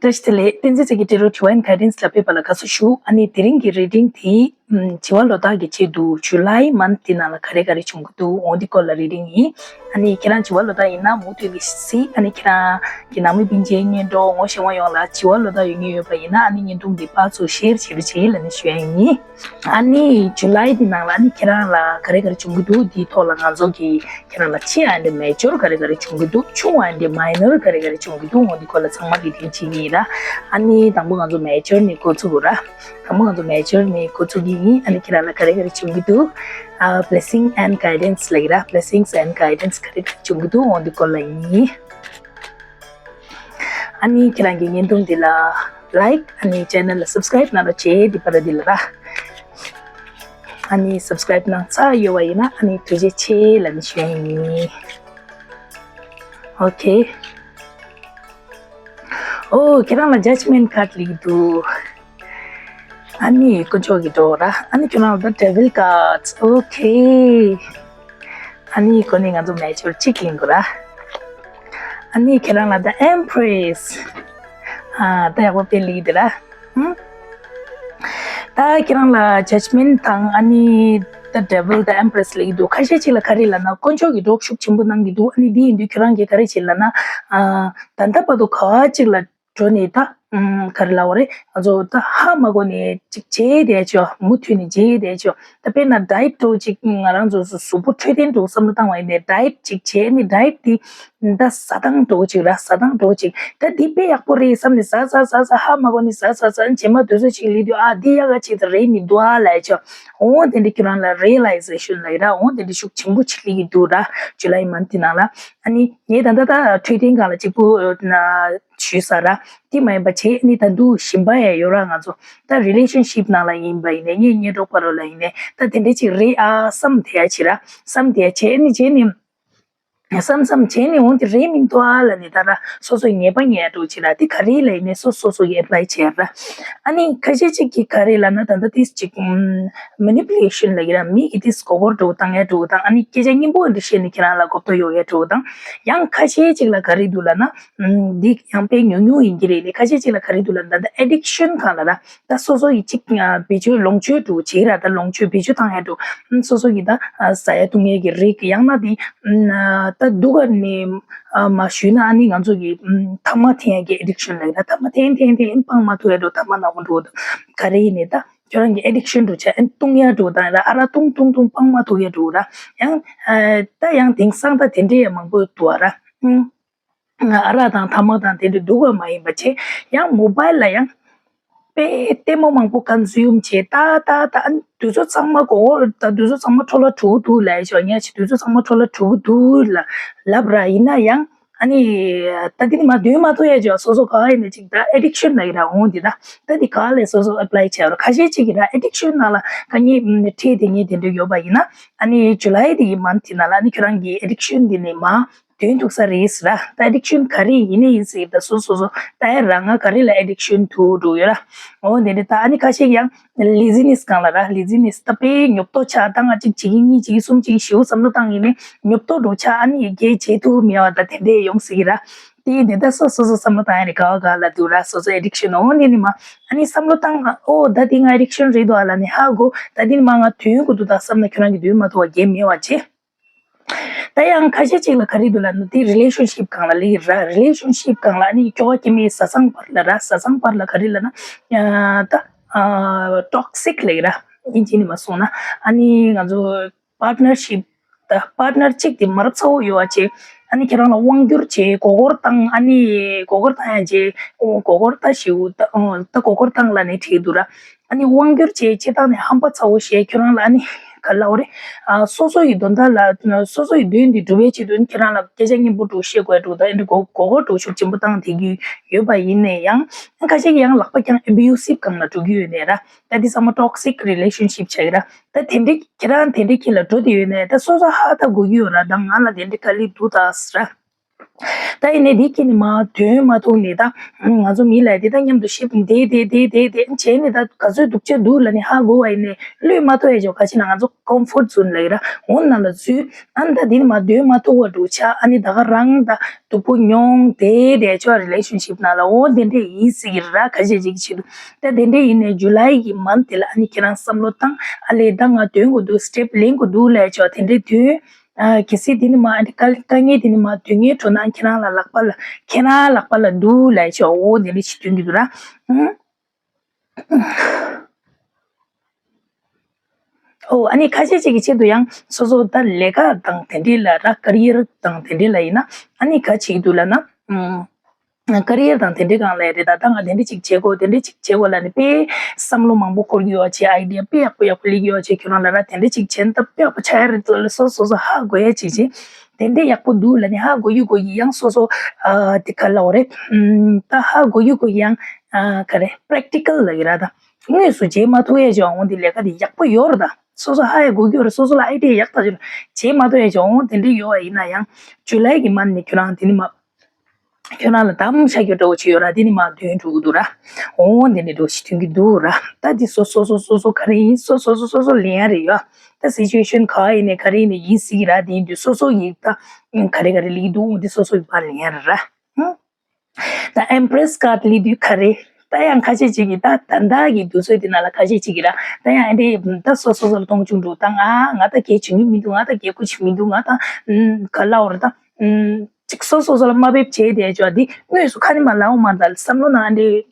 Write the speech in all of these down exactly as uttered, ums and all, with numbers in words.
བཀྲ་ཤིས་བདེ་ལེགས། བསྟན་འཛིན་ཚེ་གི་ཊེ་རོ་ཌི་ཝའིན་གྷའི་ཌེན་སི་ལ་ཕེབས་པ་ལ་དགའ་བསུ་ཞུ། ཨ་ནི་དེ་རིང་གི་རི་ཌིང་དེ་ཨམ་བྱི་བ་ལོ་ཟླ་གི་ཆེད་དུ་ཇུ་ལའི་མནཐ་དེ་ནང་ལ་ག་རེ་ག་རེ་བྱུང་གི་འདུག་འོ་འདི་སྐོར་ལ་རི་ཌིང་ཡིན། ཨ་ནི་ཁྱེད་རང་བྱི་བ་ལོ་ཟླ་ཡིན་ན་མུ་མཐུད་ནས་གཟིགས། ཨ་ནི་ཁྱེད་རང་གི་ནང་མི་སྤུན་མཆེད་གཉེན་གྲོགས་ངོ་ཤེས་པ་ཡོངས་ལ་བྱི་བ་ལོ་ཟླ་ཡོད་མཁན་ཡོད་པ་ཡིན་ན། ཨ་ནི་བརྙན་ཐུང་འདི་ཕར་ཚུར་ཤེར་བྱེད་རོགས་བྱེད་ལབ་ནས་ཞུ་ཡ་ཡིན། ཨ་ནི་ཇུ་ལའི་འདི་ནང་ལ་ཨ་ནི་ཁྱེད་རང་ལ་ག་རེ་ག་རེ་བྱུང་གི་འདུག་འདིའི་ཐོག་ལ་ང་ཚོ་གི་ཁྱེད་རང་ལ་ཆེ་བ་འདི་མེ་ཇར་ག་རེ་ག་རེ་བྱུང་གི་འདུག་ཆུང་བ་འདི་མའི་ནར་ག་རེ་ག་རེ་བྱུང་གི་འདུག་འོ་འདི་སྐོར་ལ་ཚང་མ་རི་ཌིང་བྱེད་ཀྱི་ཡིན་ར། ཨ་ནི་དང་པོ་ང་ཚོ་མེ་ཇར་ནས་འགོ་ཚུགས་དགོས་ར། དང་པོ་ང་ཚོ་མེ་ཇར་ནས་འགོ་ཚུགས་ཀྱི་ཡིན། ཨ་ནི་ཁྱེད་རང་ལ་ག་རེ་ག་རེ་བྱུང་གི་འདུག་ཨ། Blessing and Guidance ལབ་ཀྱི་ར། Blessings and Guidance ག་རེ་ག་རེ་བྱུང་གི་འདུག་འོ་འདི་སྐོར་ལ་ཡིན། ཨ་ནི་ཁྱེད་རང་གི་བརྙན་ཐུང་འདི་ལ་ལའིཀ་ཨ་ནི་ཅེ་ནལ་ལ་སབ་སི་ཀ་རའིབ་གནང་རོགས་བྱེད། འདི་པར་འདི་ལ་ར། ཨ་ནི་སབ་སི་ཀ་རའིབ་གནང་ཚར་ཡོད་པ་ཡིན་ན་ཨ་ནི་ཐུགས་རྗེ་ཆེ་ལབ་ནས་ཞུ་ཡ་ཡིན། ཨོ་ཁེ། ཨོ་ཁྱེད་རང་ལ་ཇཇ་མེན་ཊི་ཁཌ་སླེབས་འདུག་ཨ་ནི་དཀོན་མཆོག་གི་འགྲོ་ར། ཨ་ནི་ཁྱེད་རང་ལ་ད་ཌེ་ཝིལ་ཁཌ། ཨོ་ཁེ། ཨ་ནི་ཁོ་ནི་ང་ཚོ་མེ་ཇར་གཅིག་ཡིན་དགོས་ར། ཨ་ནི་ཁྱེད་རང་ལ་ད་ཨེམ་པི་རེ་སི། ཨ་ད་ཡག་པོ་དཔེ་སླེབས་འདུག་ར། ཧུམ། ད་ཁྱེད་རང་ལ་ཇཇ་མེན་ཊི་དང་ཨ་ནི་ད་ཌེ་ཝིལ་ད་ཨེམ་པི་རེ་སི་སླེབས་འདུག་ཁ་ཤས་ཅིག་ལ་ག་རེ་ལབ་ན་དཀོན་མཆོག་གི་འགྲོ་ཤུགས་ཆེན་པོ་གནང་གི་འདུག་ཨ་ནི་འདི་ཡིན་དུས་ཁྱེད་རང་གིས་ག་རེ་བྱེད་ལབ་ན། ཨ་ད་ལྟ་བར་དུ་ག་བ་ཅིག་ལ་འགྲོ་ནས་ད་ཨུམ་ག་རེ་ལབ་དགོས་རེད། ང་ཚོ་ད་ཧ་མ་གོ་ནས་ཅིག་བྱས་བསྡད་ཆོག་མུ་མཐུད་ནས་བྱས་བསྡད་ཆོག་ད་དཔེར་ན་ཌའེ་ཊི་འདྲ་བོ་ཅིག་ང་རང་ཚོ་གཟུགས་པོ་འཕྲོད་བསྟེན་འདྲ་བོ་བསམ་བློ་བཏང་བ་ཡིན་ནའི་ཌའེ་ཊི་ཅིག་བྱས་ནས་ཌའེ་ཊི་དེ་ད་ཟ་སྟངས་འདྲ་བོ་ཅིག་ར། ཟ་སྟངས་འདྲ་བོ་ཅིག་ད་འདི་དཔེ་ཡག་པོ་རེད་བསམ་ནས་ཟ་ཟ་ཟ་ཟ་ཧ་མ་གོ་ནས་ཟ་ཟ་ཟ་རྗེས་མ་དུས་ཚོད་ཅིག་སླེབས་དུས་ཨ་འདི་ཡག་ག་ཅིག་ད་རེད་མི་འདུག་ཨ་ལབ་ཆོག་འོ་དེ་འདྲ་ཁྱོད་རང་ལ་རི་ཡ་ལའི་ཟེ་ཤན་ལབ་ཡིན་ར། འོ་དེ་འདྲ་ཤུགས་ཆེན་པོ་ཅིག་སླེབས་ཀྱི་འདུག་ར་ཇུ་ལའི་མནཐ་དེ་ནང་ལ། ཨ་ནི་ངས་ད་ལྟ་ད་འཕྲོད་བསྟེན་སྒང་ལ་གཅིག་པུ་ན་ཞུས་ཚར་ར། དེ་མ་ཡིན་པ་བྱས་ནི་ད་དུང་གཞན་པ་ཡང་ཡོད་ར། ང་ཚོ་ད་རི་ལེ་ཤན་ཤིབ་ནང་ལ་ཡིན་པ་ཡིན་ནའི་ངའི་གཉེན་གྲོགས་བར་ལ་ཡིན་ནའི་ད་དེ་འདྲ་ཅིག་རེད་ཨ་བསམ་བསྡད་ཡ་བྱེད་ར། བསམ་བསྡད་ཡ་བྱས་ནི་བྱས་ནི་བསམ་བསམ་བྱས་ནི་འོང་དེ་རེད་མི་འདུག་ཨ་ལབ་ནི་ད་ར་སོ་སོའི་ཉེས་པ་ངེས་འགྲོ་བྱེད་ར། དེ་ག་རེ་ལ་ཡིན་ནའི་སོ་སོ་སོ་གིས་ཨེ་པ་ལའི་བྱེད་ར། ཨ་ནི་ཁ་ཤས་ཅིག་གིས་ག་རེ་ལབ་ན་ད་ལྟ་དེ་ཅིག་མེ་ནི་པུ་ལེ་ཤན་ལབ་ཀྱི་ར། མི་གིས་དེ་མགོ་སྐོར་འདྲ་བོ་བཏང་ཡ་འདྲ་བོ་དང་ཨ་ནི་སྐད་ཆ་སྙན་པོ་འདི་བཤད་ནི་ཁྱེད་རང་ལ་གོ་བརྡ་གཡོག་ཡ་འདྲ་བོ་དང་། ཡང་ཁ་ཤས་ཅིག་ལ་ག་རེ་འདུག་ལབ་ན། འདི་ཡང་དཔེ་ཉུང་ཉུང་ཡིན་གྱི་རེད། ནི་ཁ་ཤས་ཅིག་ལ་ག་རེ་འདུག་ལབ་ན་ད་ཨེ་ཌིག་ཤན་སྒང་ལ་ར། ད་སོ་སོ་ཡི་ཅིག་བེད་སྤྱོད་ལོངས་སྤྱོད་འདྲ་བོ་བྱེད་ར། ད་ལོངས་སྤྱོད་བེད་སྤྱོད་བཏང་ཡ་འདྲ་བོ། སོ་སོ་ཡི་ད་ཟ་ཡ་བཏུང་ཡ་གི་རིགས་ཡང་ན་དེ་ད་སྡུག་ག་ནས་མ་ཞུས་ན་ཨ་ནི་ང་ཚོ་གི་ཐ་མག་འཐེན་ཡ་གི་ཨེ་ཌིག་ཤན་ལབ་ཡ། ད་ཐ་མག་འཐེན་འཐེན་འཐེན་སྤང་མ་ཐུབ་ཡ་འདྲ་བོ། ཐ་མག་ནག་པོ་འདྲ་བོ་ད་ག་རེ་ཡིན་ནའི་ད་ཁྱོད་རང་གི་ཨེ་ཌིག་ཤན་འདྲ་བོ་ཆགས་ཨ་ནི་བཏུང་ཡ་འདྲ་བོ་དང་ར། ཨ་རག་བཏུང་བཏུང་བཏུང་སྤང་མ་ཐུབ་ཡ་འདྲ་བོ་ར། ཡང་ད་ཡང་དེང་སང་ད་དེ་འདྲས་ཡ་མང་པོ་འདུག་ཨ་ར། ཨ་རག་དང་ཐ་མག་དང་དེ་འདྲ་སྡུག་ག་མ་ཡིན་པ་བྱས། ཡང་མོ་བྷའིལ་ལ་ཡང་དཔེ་ལྟད་མོ་མང་པོ་ཀོན་སིའུམ་བྱས། ད་ད་ད་ཨ་ནི་དུས་ཚོད་ཚང་མ་གོ་ད་དུས་ཚོད་ཚང་མ་འཕྲོ་བརླག་འགྲོ་གི་འདུག་ལབ་ཡ་ཆོག་ཉག་ཅིག་དུས་ཚོད་ཚང་མ་འཕྲོ་བརླག་འགྲོ་གི་འདུག་ལ་ལབ་ར། ཡིན་ན་ཡང་ཨ་ནི་ད་དེ་ནི་མ་འདོན་མ་ཐུབ་ཡ་ཆོག་སོ་སོ་ག་ཡིན་ན་ཅིག་ད་ཨེ་ཌིག་ཤན་ལབ་ཀྱི་ར། འོང་དེ་ད་ད་དེ་ག་ལས་སོ་སོ་ཨེ་པ་ལའི་བྱས་ར། ཁ་ཤས་ཅིག་གིས་ར་ཨེ་ཌིག་ཤན་ནང་ལ་དཀའ་ངལ་འཕྲད་དེ་ངས་དེ་འདྲ་ཡོད་པ་ཡིན་ན་ཨ་ནི་ཇུ་ལའི་དེ་གི་མནཐ་དེ་ནང་ལ་ཨ་ནི་ཁྱོད་རང་གི་ཨེ་ཌིག་ཤན་དེ་ནི་མ་དོན་ཐུག་ས་རེད་ཟེར་ར། ད་ཨེ་ཌིག་ཤན་ག་རེ་ཡིན་ནའི་ཡིན་ཟེར་ད་སོ་སོ་སོ་ད་ཡ་རང་ང་ག་རེ་ལ་ཨེ་ཌིག་ཤན་ཐུག་འགྲོ་ཡོད་ར། འོ་དེ་འདྲ་ད་ཨ་ནི་ཁ་ཤས་ཀྱང་ལེ་ཛི་ནེ་སི་སྒང་ལ་ར། ལེ་ཛི་ནེ་སི་ད་དཔེ་ཉོབ་ཏོ་ཆགས། ད་ང་གཅིག་བྱེད་ཀྱི་གཉིས་བྱེད་ཀྱི་གསུམ་བྱེད་ཀྱི་ཞེ་པོ་བསམ་བློ་བཏང་ཡིན་ནའི་ཉོབ་ཏོ་འགྲོ་ཆགས། ཨ་ནི་ཡི་གེ་བྱེད་ཐུབ་མེད་པ་ད་དེ་འདྲས་ཡོང་སྲིད་ཀྱི་ར། དེ་ཡིན་དུས་ད་སོ་སོ་སོ་བསམ་བློ་བཏང་ཡ་རེད། ག་བ་ག་ལ་འདུག་ར་སོ་སོ་ཨེ་ཌིག་ཤན། འོ་དེ་ནི་མ་ཨ་ནི་བསམ་བློ་བཏང་ཨོ་ད་དེ་ང་ཨེ་ཌིག་ཤན་རེད་འདུག་ཨ་ལབ་ནས་ཧ་གོ་ད་དེ་ནི་མ་ང་དོན་གོ་འདུག་ད་བསམ་ན་ཁྱོད་རང་གི་དོན་མ་ཐུབ་པ་གལ་མེད་པ་བྱེད། ད་ཡང་ཁ་ཤས་ཅིག་ལ་ག་རེ་འདུག་ལབ་ན་དེ་རི་ལེ་ཤན་ཤིབ་སྒང་ལ་ལེགས་ར། རི་ལེ་ཤན་ཤིབ་སྒང་ལ་ཨ་ནི་ཁྱོ་ག་སྐྱེ་དམན་བཟའ་ཚང་བར་ལ་ར། བཟའ་ཚང་བར་ལ་ག་རེ་ལབ་ན་ད་ཊོག་སིག་ལེགས་ར། ཨིན་ཇི་ནས་མ་སོང་ན་ཨ་ནི་ང་ཚོ་པར་ཊི་ནར་ཤིབ་ད་པར་ཊི་ནར་གཅིག་དེ་མ་རབས་ཚ་བོ་ཡོད་པ་བྱས། ཨ་ནི་ཁྱེད་རང་ལ་དབང་བསྒྱུར་བྱས་མགོ་སྐོར་བཏང་། ཨ་ནི་མགོ་སྐོར་བཏང་ཡ་བྱས་མགོ་སྐོར་ད་ཞིའུ་ད་ད་མགོ་སྐོར་བཏང་ལབ་ནས་བྲིས་འདུག་ར། ཨ་ནི་དབང་བསྒྱུར་བྱས་སྤྱིར་བཏང་ནས་ཧམ་པ་ཚ་བོ་བྱས་ཁྱོད་རང་ལ་ཨ་ནི་ག་ལབ་དགོས་རེད། ཨ་སོ་སོ་ཡི་དོན་དག་ལ་སོ་སོ་ཡི་དོན་འདི་འགྲུབ་པའི་ཆེད་དུ་ཁྱེད་རང་ལ་སྐད་ཆ་སྙན་པོ་འདྲ་བཤད་དགོས་འདྲ་ད་ཨ་ནི་མགོ་མགོ་སྐོར་འདྲ་ཤུགས་ཆེན་པོ་བཏང་བསྡད་ཀྱི་ཡོད་པ་ཡིན་ན་ཡང་ཁ་ཤས་ཀྱིས་ཡང་ལག་པ་ཀྱང་ཨེ་བྷིའུ་སིབ་སྒང་ལ་འགྲོ་གི་ཡོད་ནས་ར། ད་འདི་ཚང་མ་ཊོག་སིག་རི་ལེ་ཤན་ཤིབ་ཆགས་ཀྱི་ར། ད་དེ་འདྲའི་ཁྱེད་རང་དེ་འདྲའི་ཁྱེད་ལ་འགྲོ་བསྡད་ཡོད་ནས་ད་སོ་སོ་ཧ་ད་གོ་གི་ཡོད་ར། ད་ང་ལ་དེ་འདྲའི་དཀའ་ལས་འདུག་ད་ཟེར་ར། ད་ཡིན་ནའི་འདི་སྐྱེས་ནས་མ་དོན་མ་ཐུག་ནས་ད་ང་ཚོ་མི་ལ་དེ་ད་མཉམ་དུ་ཤེབ་དེ་དེ་དེ་དེ་དེ་བྱས་ནས་ད་ག་ཚོད་སྡུག་ཅག་འདུག་ལབ་ནས་ཧ་གོ་བ་ཡིན་ནའི་བློས་མ་ཐུབ་ཡ་ཅིག་ག་ཅི་ན་ང་ཚོ་ཀོམ་ཕོར་ཛོན་ལབ་ཀྱི་ར་འོ་ན་ལ་འཛུལ། ཨ་ནི་ད་འདི་ནས་མ་དོན་མ་ཐུག་པ་འདྲ་ཆགས། ཨ་ནི་ད་ག་རང་ད་སྡུག་པོ་མྱོང་དེ་དེ་ཅོ་རི་ལེ་ཤན་ཤིབ་ནང་ལ་འོ་དེ་འདྲས་ཡིན་སྲིད་ཀྱི་ར། ཁ་ཤས་ཅིག་གི་ཆེད་དུ་ད་དེ་འདྲས་ཡིན་ནའི་ཇུ་ལའི་གི་མན་ཐི་ལ་ཨ་ནི་ཁྱེད་རང་བསམ་བློ་བཏང་། ཨ་ལས་ད་ང་དོན་དགོས་འདུག་སི་ཊེབ་ལེན་དགོས་འདུག་ལབ་ཅོ་དེ་འདྲས་དོན། ཨ། གལ་སྲིད་དེ་ནི་མ་ཨ་ནི་དཀའ་དཀའ་ངལ་དེ་ནི་མ་དོན་ངེས་འགྲོ་ན་ཁྱེད་རང་ལ་ལག་པ་ལ་ཁྱེད་རང་ལག་པ་ལ་འདུག་ལབ་ཤོག་འོ་དེ་འདྲ་ཞིག་སྟོན་གྱི་འདུག་ར། ཨང་། འོ་ཨ་ནི་ཁ་ཤས་ཅིག་གི་ཆེད་དུ་ཡང་སོ་སོ་ད་ལས་ཀ་དང་དེ་འདྲས་ལ་ར་ཀ་རི་ཡར་དང་དེ་འདྲས་ལ་ཡིན་ན་ཨ་ནི་ག་བྱེད་ཀྱི་འདུག་ལབ་ན། ཨང་། ཀ་རི་ཡར་དང་དེ་འདྲའི་སྒང་ལ་རེད། ད་ལྟ་ང་དེ་འདྲ་ཅིག་བྱེད་དགོས་དེ་འདྲ་ཅིག་བྱེད་དགོས་ལབ་ནས་དཔེ་བསམ་བློ་མང་པོ་འཁོར་གྱི་ཡོད་བྱས། ཨའི་ཌི་ཡ་དཔེ་ཡག་པོ་ཡག་པོ་སླེབས་ཀྱི་ཡོད་བྱས། ཁྱོད་རང་ལ་ར་དེ་འདྲ་ཅིག་བྱས་ན་ད་དཔེ་ཡག་པོ་ཆགས་ཡ་རེད་ལ་སོ་སོ་སོ་ཧ་གོ་ཡ་ཅིག་བྱས། དེ་འདྲ་ཡག་པོ་འདུག་ལབ་ནས་ཧ་གོ་ཡི་གོ་ཡི་ཡང་སོ་སོ་ཨ་དེ་ག་ལབ་དགོས་རེད། ཨམ། ད་ཧ་གོ་ཡི་གོ་ཡི་ཡང་ཨ་ག་རེ་པེ་རེག་ཊི་ཀལ་ལབ་ཀྱི་ར། ད་དངོས་སུ་བྱེད་མ་ཐུབ་ཡ་ཅིག་འོང་དེ་ལས་ཀ་དེ་ཡག་པོ་ཡོད་རེད། ད་སོ་སོ་ཧ་ཡ་གོ་གི་ཡོད་རེད། སོ་སོ་ལ་ཨའི་ཌི་ཡ་ཡག་ཐག་ཆོད་རེད། བྱེད་མ་ཐུབ་ཡ་ཅིག་འོང་དེ་འདྲ་ཡོད་པ་ཡིན་ན་ཡང་ཇུ་ལའི་གི་མན་ནས་ཁྱོད་རང་དེ་ནི་མ། ཁྱོད་རང་ལ་དམ་བཞག་རྒྱུ་འདྲ་བོ་ཅིག་ཡོད་ར། དེ་ནི་མ་དོན་འགྲོ་གི་འདུག་ར། འོ་དེ་འདྲ་འདྲ་བོ་ཞིག་ཐོན་གྱི་འདུག་ར། ད་འདི་སོ་སོ་སོ་སོ་སོ་ག་རེ་ཡིན་སོ་སོ་སོ་སོ་སོ་ལེན་ཡ་རེད་ཡ། ད་སི་ཅུ་ཨེ་ཤན་ག་ཡིན་ནའི་ག་རེ་ཡིན་ནའི་ཡིན་སྲིད་ཀྱི་ར། དེ་ཡིན་དུས་སོ་སོ་ཡིན་ད་ག་རེ་ག་རེ་ལེགས་འདུག་འོ་འདི་སོ་སོ་ཡིན་པ་ལེན་ཡ་རེད་ར། ཧུམ། ད་ཨེམ་པི་རེ་སི་ཀར་ཌི་ལེན་དུས་ག་རེ། ད་ཡང་ཁ་ཤས་ཅིག་གིས་ད་ད་ལྟ་གི་དུས་ཚོད་འདི་ནང་ལ་ཁ་ཤས་ཅིག་གིས་ར། ད་ཡང་ཨེ་འདྲས་ད་སོ་སོ་སོ་ལ་མཐོང་ཆུང་འགྲོ། ད་ང་ང་ད་གལ་ཆེ་ཉུང་མི་འདུག་ང་ད་གལ་ཁུ་ཆེ་མི་འདུག་ང་ད་ཨུམ་ག་ལབ་དགོས་རེད། ད་ཨུམ་ཅིག་སོ་སོ་སོ་ལ་དམའ་འབེབས་བྱས་བསྡད་ཅོག་འདི་དངོས་སུ་ཁ་ནས་མ་ལབ་མ་རེད། ད་བསམ་བློ་ནང་ཨེ་འདྲས་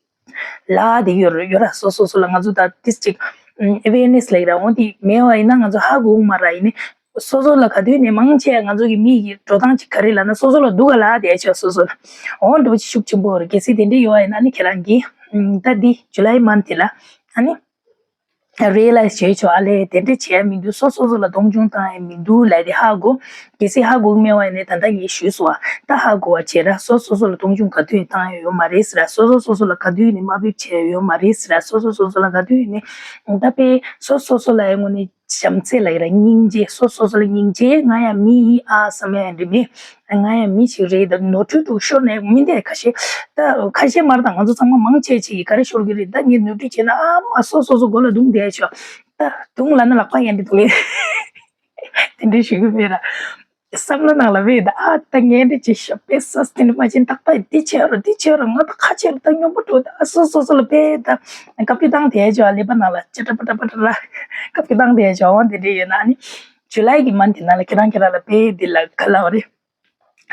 ལབ་བསྡད་ཡོད་རེད་ཡོད་ར། སོ་སོ་སོ་ལ་ང་ཚོ་ད་ཏིས་ཅིག་ཨུམ་ཨེ་ཝེར་ནེ་སི་ལབ་ཀྱི་ར། འོ་འདི་མེད་པ་ཡིན་ན་ང་ཚོ་ཧ་གོ་གི་མ་རེད། ཡིན་ནའི་སོ་སོ་ལ་ག་དུས་ནས་མང་ཆེ་ང་ཚོ་གི་མི་ཡི་འགྲོ་སྟངས་ཅིག་ག་རེ་ལབ་ན་སོ་སོ་ལ་སྡུག་ག་ལབ་བསྡད་ཆོག་སོ་སོ་ལ། འོ་འདྲ་བོ་ཅིག་ཤུགས་ཆེན་པོ་རེད། གལ་སྲིད་དེ་འདྲ་ཡོད་པ་ཡིན་ན་ཨ་ནི་ཁྱེད་རང་གིས་ཨུམ་ད་འདི་ཇུ་ལའི་མན་ཐི་ལ་ཨ་ནི་རི་ཡ་ལའི་ཛི་བྱེད་ཆོག་ཨ་ལས་དེ་འདྲ་བྱས་མི་འདུག་སོ་སོ་སོ་ལ་མཐོང་ཆུང་བཏང་ཡ་མི་འདུག་ལབ་དེ་ཧ་གོ། གལ་སྲིད་ཧ་གོ་གི་མེད་པ་ཡིན་ནའི་ད་ལྟ་ངས་ཞུས་སོང་བ། ད་ཧ་གོ་བ་བྱེད་ར། སོ་སོ་སོ་ལ་མཐོང་ཆུང་ག་དུས་བཏང་ཡ་ཡོད་མ་རེད་ཟེར་ར། སོ་སོ་སོ་སོ་ལ་ག་དུས་ནས་དམའ་འབེབས་བྱས་ཡ་ཡོད་མ་རེད་ཟེར་ར། སོ་སོ་སོ་སོ་ལ་ག་དུས་ནས་ད་དཔེ་སོ་སོ་སོ་ལ་ཡ་དངོས་གནས་བྱམས་བརྩེ་ལབ་ཀྱི་ར། སྙིང་རྗེ། སོ་སོ་སོ་ལ་སྙིང་རྗེ། ང་ཡང་མི་ཡིན་ཨ་བསམ་ཡ་འདྲ་མེད། ང་ཡང་མི་ཞིག་རེད། ད་ནོར་འཁྲུལ་འདུག་ཤོར་ནས་མི་འདས་ཁ་ཤས་ད་ཁ་ཤས་མ་རེད། ད་ང་ཚོ་ཚང་མ་མང་ཆེ་ཆེ་ཡིས་ག་རེ་ཤོར་གི་རེད། ད་ངས་ནོར་འཁྲུལ་བྱས་ན་ཨ་མ་སོ་སོ་སོ་མགོ་ལ་རྡུང་བསྡད་ཆོག་ད་རྡུང་ལབ་ན་ལག་པ་ཡན་དེ་རྡུང་ལེ་དེ་འདྲའི་ཞུ་གི་མེད་ར། བསམ་བློ་ནང་ལ་བས་ད་ཨ་ད་ངས་འདྲ་ཅིག་ཤ་པེ་སས་དེ་འདྲ་མ་བྱིན་ཏག་ཏག་འདི་བྱས་རོ་འདི་བྱས་རོ་ང་ད་ཁ་ཆེ་རོ་ད་སྙོམས་པོ་འགྲོ་ད་ཨ་སོ་སོ་སོ་ལ་བས་ད་བཀའ་བཀྱོན་བཏང་བསྡད་ཆོག་ལེ་པ་ནང་ལ་ཅ་ཏྲ་པ་ཏྲ་པ་ཏྲ་ར་བཀའ་བཀྱོན་བཏང་བསྡད་ཆོག་འོ་དེ་འདྲ་ཡོད་ན་ཨ་ནི་ཇུ་ལའི་གི་མན་ཐི་ནང་ལ་ཁྱེད་རང་ཁྱེད་རང་ལ་བས་འདི་ལ་ག་ལབ་རེད།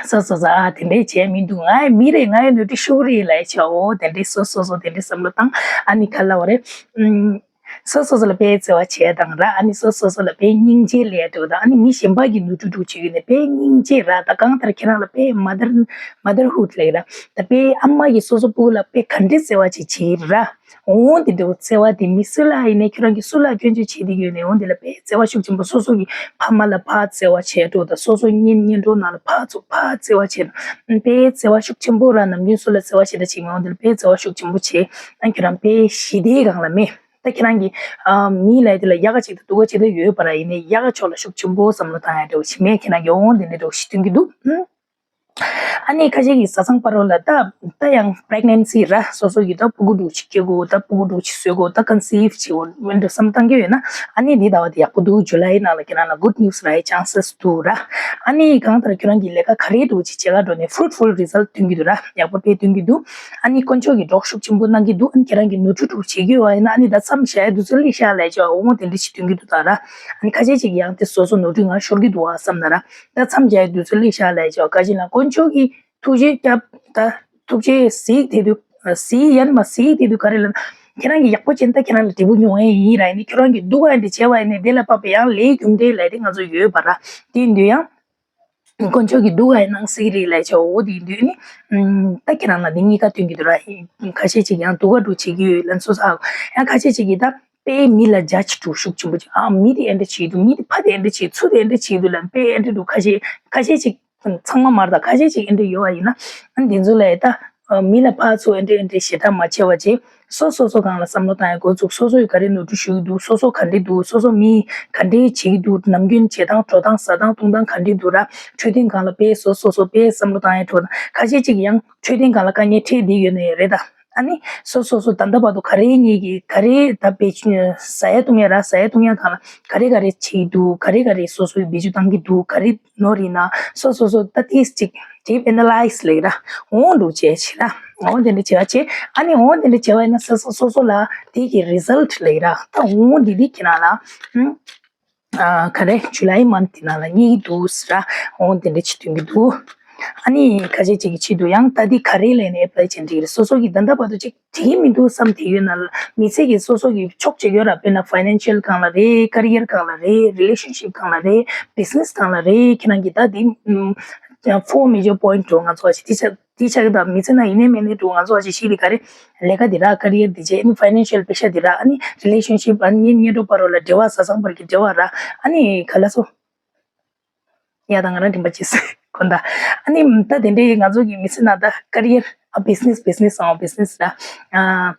སོ་སོ་སོ་ཨ་དེ་འདྲས་བྱས་མི་འདུག་ང་ཡི་མི་རེད། ང་ཡི་ནོར་འཁྲུལ་ཤོར་རེད་ལབ་ཡ་ཆོག་འོ་དེ་འདྲས་སོ་སོ་སོ་དེ་འདྲས་བསམ་བློ་བཏང་ཨ་ནི་ག་ལབ་རེད། ཨུམ། སོ་སོ་སོ་ལ་དཔེ་བརྩེ་བ་བྱས་དང་ར། ཨ་ནི་སོ་སོ་སོ་ལ་དཔེ་སྙིང་རྗེ་ལབ་ཡ་འདྲ་བོ་དང་ཨ་ནི་མི་གཞན་པ་གི་ནོར་འཁྲུལ་འདྲ་བོ་བྱེད་ཀྱི་ནས་དཔེ་སྙིང་རྗེ་ར། ད་གང་ལྟར་ཁྱེད་རང་ལ་དཔེ་མ་དར་མ་དར་ཧུད་ལབ་ཀྱི་ར། ད་དཔེ་ཨ་མ་གིས་སོ་སོ་སྤུ་གུ་ལ་དཔེ་ག་འདྲས་བརྩེ་བ་ཅིག་བྱེད་ར། འོ་དེ་འདྲ་བོ་བརྩེ་བ་དེ་མི་སུ་ལ་ཡིན་ནའི་ཁྱོད་རང་གིས་སུ་ལ་སྐྱོན་བརྗོད་བྱེད་དེ་ཡོད་ནའི་འོ་དེ་ལ་དཔེ་བརྩེ་བ་ཤུགས་ཆེན་པོ། སོ་སོ་གི་ཕ་མ་ལ་ཕར་བརྩེ་བ་བྱས་འགྲོ་དང་སོ་སོ་གཉེན་ཉེ་འགྲོ་ནང་ལ་ཕར་ཚུར་ཕར་བརྩེ་བ་བྱས་དང་དཔེ་བརྩེ་བ་ཤུགས་ཆེན་པོ་ར། ནམ་རྒྱུན་སུ་ལ་བརྩེ་བ་བྱེད་ད་བྱེད་མི་འོ་དེ་ལ་དཔེ་བརྩེ་བ་ཤུགས་ཆེན་པོ་བྱས་ཨ་ཁྱོད་རང་དཔེ་ཞི་བདེའི་སྒང་ལ་མེད། ད་ཁྱེད་རང་གིས་ཨ་མི་ལབ་དེ་ལ་ཡག་ག་ཅིག་དང་སྡུག་ག་ཅིག་ད་ཡོད་པ་ར། ཡིན་ནའི་ཡག་ག་ཕྱོགས་ལ་ཤུགས་ཆེན་པོ་བསམ་བློ་བཏང་ཡ་འདྲ་བོ་ཞིག་མེད། ཁྱེད་རང་གིས་འོང་དེ་འདྲ་འདྲ་བོ་ཞིག་སྟོན་གྱི་འདུག་ཨུམ། ཨ་ནི་ཁ་ཤས་ཀྱིས་བཟའ་ཚང་བར་ལ་ད་ད་ཡང་པི་རེག་ནེན་སི་ར་སོ་སོ་ཡི་ད་སྤུ་གུ་འདྲ་བོ་ཅིག་སྐྱེ་དགོས། ད་སྤུ་གུ་འདྲ་བོ་ཅིག་བཟོ་དགོས། ད་ཀོན་སིབ་བྱེད་དགོས་འདྲ་བསམ་བཏང་གི་ཡོད་ན་ཨ་ནི་འདི་ཟླ་བ་དེ་ཡག་པོ་འདུག་ཇུ་ལའི་ནང་ལ་ཁྱེད་རང་ལ་གུཌ་ནིའུ་སི་རག་ཡ་ཅན་སེས་འདུག་ར། ཨ་ནི་གང་ལྟར་ཁྱོད་རང་གིས་ལས་ཀ་ག་རེ་འདྲ་བོ་ཅིག་བྱེད་ག་འགྲོ་ནས་ཕུ་རུཊ་ཕུལ་རི་ཛལ་ཊི་སྟོན་གྱི་འདུག་ར། ཡག་པོ་དཔེ་སྟོན་གྱི་འདུག་ཨ་ནི་དཀོན་མཆོག་གིས་གྲོགས་ཤུགས་ཆེན་པོ་གནང་གི་འདུག་ཨ་ནི་ཁྱེད་རང་གིས་ནོར་འཁྲུལ་འདྲ་བོ་བྱེད་ཀྱི་ཡོད་པ་ཡིན་ན་ཨ་ནི་ད་མཚམས་བཞག་ཡ་དུས་ཚོད་སླེབས་ཤག་ལབ་ཡ་ཅིག་འོ་དེ་འདྲ་ཞིག་སྟོན་གྱི་འདུག་ད་ར། ཨ་ནི་ཁ་ཤས་ཅིག་གིས་ཡང་དེ་སོ་སོ་ནོར་འཁྲུལ་ང་ཤོར་གྱི་འདུག་ཨ་བསམ་ན་ར། ད་མཚམས་བཞག་ཡ་དུས་ཚོད་སླེབས་ཤག་ལབ་ཡ་ཅིག་ག་ཅི་ན་དཀོན་མཆོག་གིས་ཐུགས་རྗེ་སྐྱབས་ད་ཐུགས་རྗེ་གཟིགས་དེ་དུས་གཟིགས་ཡ་ནི་མ་གཟིགས་དེ་དུས་ག་རེ་ལབ་ན་ཁྱེད་རང་གིས་ཡག་པོ་བྱས་ན་ད་ཁྱེད་རང་ལ་འབྲས་བུ་མྱོང་ཡ་ཡིན་ར། ཡིན་ནའི་ཁྱོད་རང་གིས་སྡུག་ག་ཡ་འདྲ་བྱས་པ་ཡིན་ནའི་དེ་ལ་དཔག་པའི་ཡང་ལས་རྒྱུ་འབྲས་ལབ་དེ་ང་ཚོ་ཡོད་པ་ར། དེ་ཡིན་དུས་ཡང་། དཀོན་མཆོག་གིས་སྡུག་ག་ཡང་གནང་སྲིད་ཀྱི་རེད་ལབ་བྱས་འོ་དེ་ཡིན་དུས་ནི། ཨུམ། ད་ཁྱེད་རང་ལ་འདི་གཉིས་ཀ་སྟོན་གྱི་འདུག་ར། ཁ་ཤས་ཅིག་ཡང་སྡུག་ག་འདྲ་བོ་བྱེད་ཀྱི་ཡོད་ལབ་སོ་སོ་ཧ་གོ། ཡང་ཁ་ཤས་ཅིག་གིས་ད་དཔེ་མི་ལ་ཇ་ཇི་འདྲ་བོ་ཤུགས་ཆེན་པོ་བྱེད། ཨ་མི་དེ་ཨེ་འདྲ་བྱེད་འདུག་མི་དེ་ཕ་དེ་ཨེ་འདྲ་བྱེད་ཚུ་དེ་ཨེ་འདྲ་བྱེད་འདུག་ལབ་དཔེ་ཨེ་འདྲ་འདུག་ཁ་ཤས་ཁ་ཤས་ཅིག་ཚང་མ་མ་རེད། ད་ཁ་ཤས་ཅིག་ཨེ་འདྲ་ཡོད་པ་ཡིན་ན་ཨ་འདི་ཚོ་ལ་ད་ མི་ལ་ཕར་ཚུར་ཨེ་འདྲས་ཨེ་འདྲས་ཞེ་དྲག་མ་བྱེད་པ་བྱས། སོ་སོ་སོ་སྒང་ལ་བསམ་བློ་བཏང་ཡ་འགོ་བཙུགས། སོ་སོ་ཡིས་ག་རེ་ནོར་འཁྲུལ་ཞུགས་ཀྱི་འདུག་སོ་སོ་ག་འདྲས་འདུག་སོ་སོ་མི་ག་འདྲས་བྱེད་ཀྱི་འདུག་ནམ་རྒྱུན་བྱེད་སྟངས་འགྲོ་སྟངས་ཟ་སྟངས་འཐུང་སྟངས་ག་འདྲས་འདུག་ར། འཕྲོད་བསྟེན་སྒང་ལ་དཔེ་སོ་སོ་སོ་དཔེ་བསམ་བློ་བཏང་ཡ་འགྲོ་སྟངས། ཁ་ཤས་ཅིག་ཡང་འཕྲོད་བསྟེན་སྒང་ལ་དཀའ་ངལ་འཕྲད་བསྡད་ཡོད་ནའི་རེད་ད། ཨ་ནི་སོ་སོ་སོ་ད་ལྟ་བར་དུ་ག་རེ་ངེད་ཀྱིས་ག་རེ་ད་བེད་སྤྱོད་ཟ་ཡ་བཏུང་ཡ་ར། ཟ་ཡ་བཏུང་ཡ་སྒང་ལ་ག་རེ་ག་རེ་བྱེད་ཀྱི་འདུག་ག་རེ་ག་རེ་སོ་སོས་བེད་སྤྱོད་བཏང་གི་འདུག་ག་རེ་ནོར་ཡིན་ན་སོ་སོ་སོ་ད་ཏིས་ཅིག་deep analyze ལབ་ཀྱི་ར། འོང་འགྲོ་བྱས་བྱེད་ར། འོང་དེ་འདྲ་བྱེད་པ་བྱེད། ཨ་ནི་འོང་དེ་འདྲ་བྱེད་པ་ཡིན་ན་སོ་སོ་སོ་སོ་ལ་དེ་གི་result ལབ་ཀྱི་ར། ད་འོང་འདི་འདི་ཁྱེད་རང་ལ་ཨ་ག་རེ་July month དེ་ནང་ལ་རྙེད་ཀྱི་འདུག་ཟེར་ར། འོང་དེ་འདྲ་བྱེད་དོན་གྱི་འདུག་ཨ་ནི་ཁ་ཤས་ཅིག་གི་ཆེད་དུ་ཡང་ད་འདི་ག་རེ་ལས་ནས་apply བྱེད་འགྲིག་རེད། སོ་སོ་གི་ད་ལྟ་བར་དུ་ཅིག་འགྲིག་གི་མི་འདུག་བསམ་དེ་ཡོད་ན་མི་ཚེ་གི་སོ་སོ་གི་ཕྱོགས་གཅིག་ཡོད་ར། དཔེར་ན་financial སྒང་ལ་རེད། career སྒང་ལ་རེད། relationship སྒང་ལ་རེད། business སྒང་ལ་རེད། ཁྱེད་རང་གི་ད་འདི་ཨམ་four major point འགྲོ་ང་ཚོ་ཞིག་དེ་ཆ་དེ་ཆ་གི་ད་མི་ཚེ་ན་ཡིན་ནའི་མིན་ནའི་འགྲོ་ང་ཚོ་ཞིག་ཤི་ལི་ག་རེད། ལས་ཀ་འདི་ར། career འདི་བྱས། ཨ་ནི་financial པེ་ཤ་འདི་ར། ཨ་ནི་relationship ཨ་ནི་གཉེན་གཉེན་གྲོགས་བར་ལ་འབྲེལ་བ། བཟའ་ཚང་བར་གྱི་འབྲེལ་བ་ར། ཨ་ནི་ག་ལ་སོ། ཡ་ད་ང་རང་དྲན་པ་བརྗེད་སོང་གོ་ད། ཨ་ནི་ད་དེ་འདྲའི་ང་ཚོ་གི་མི་ཚེ་ནང་ད་career ཨ་business business ཨང་business ར། ཨ་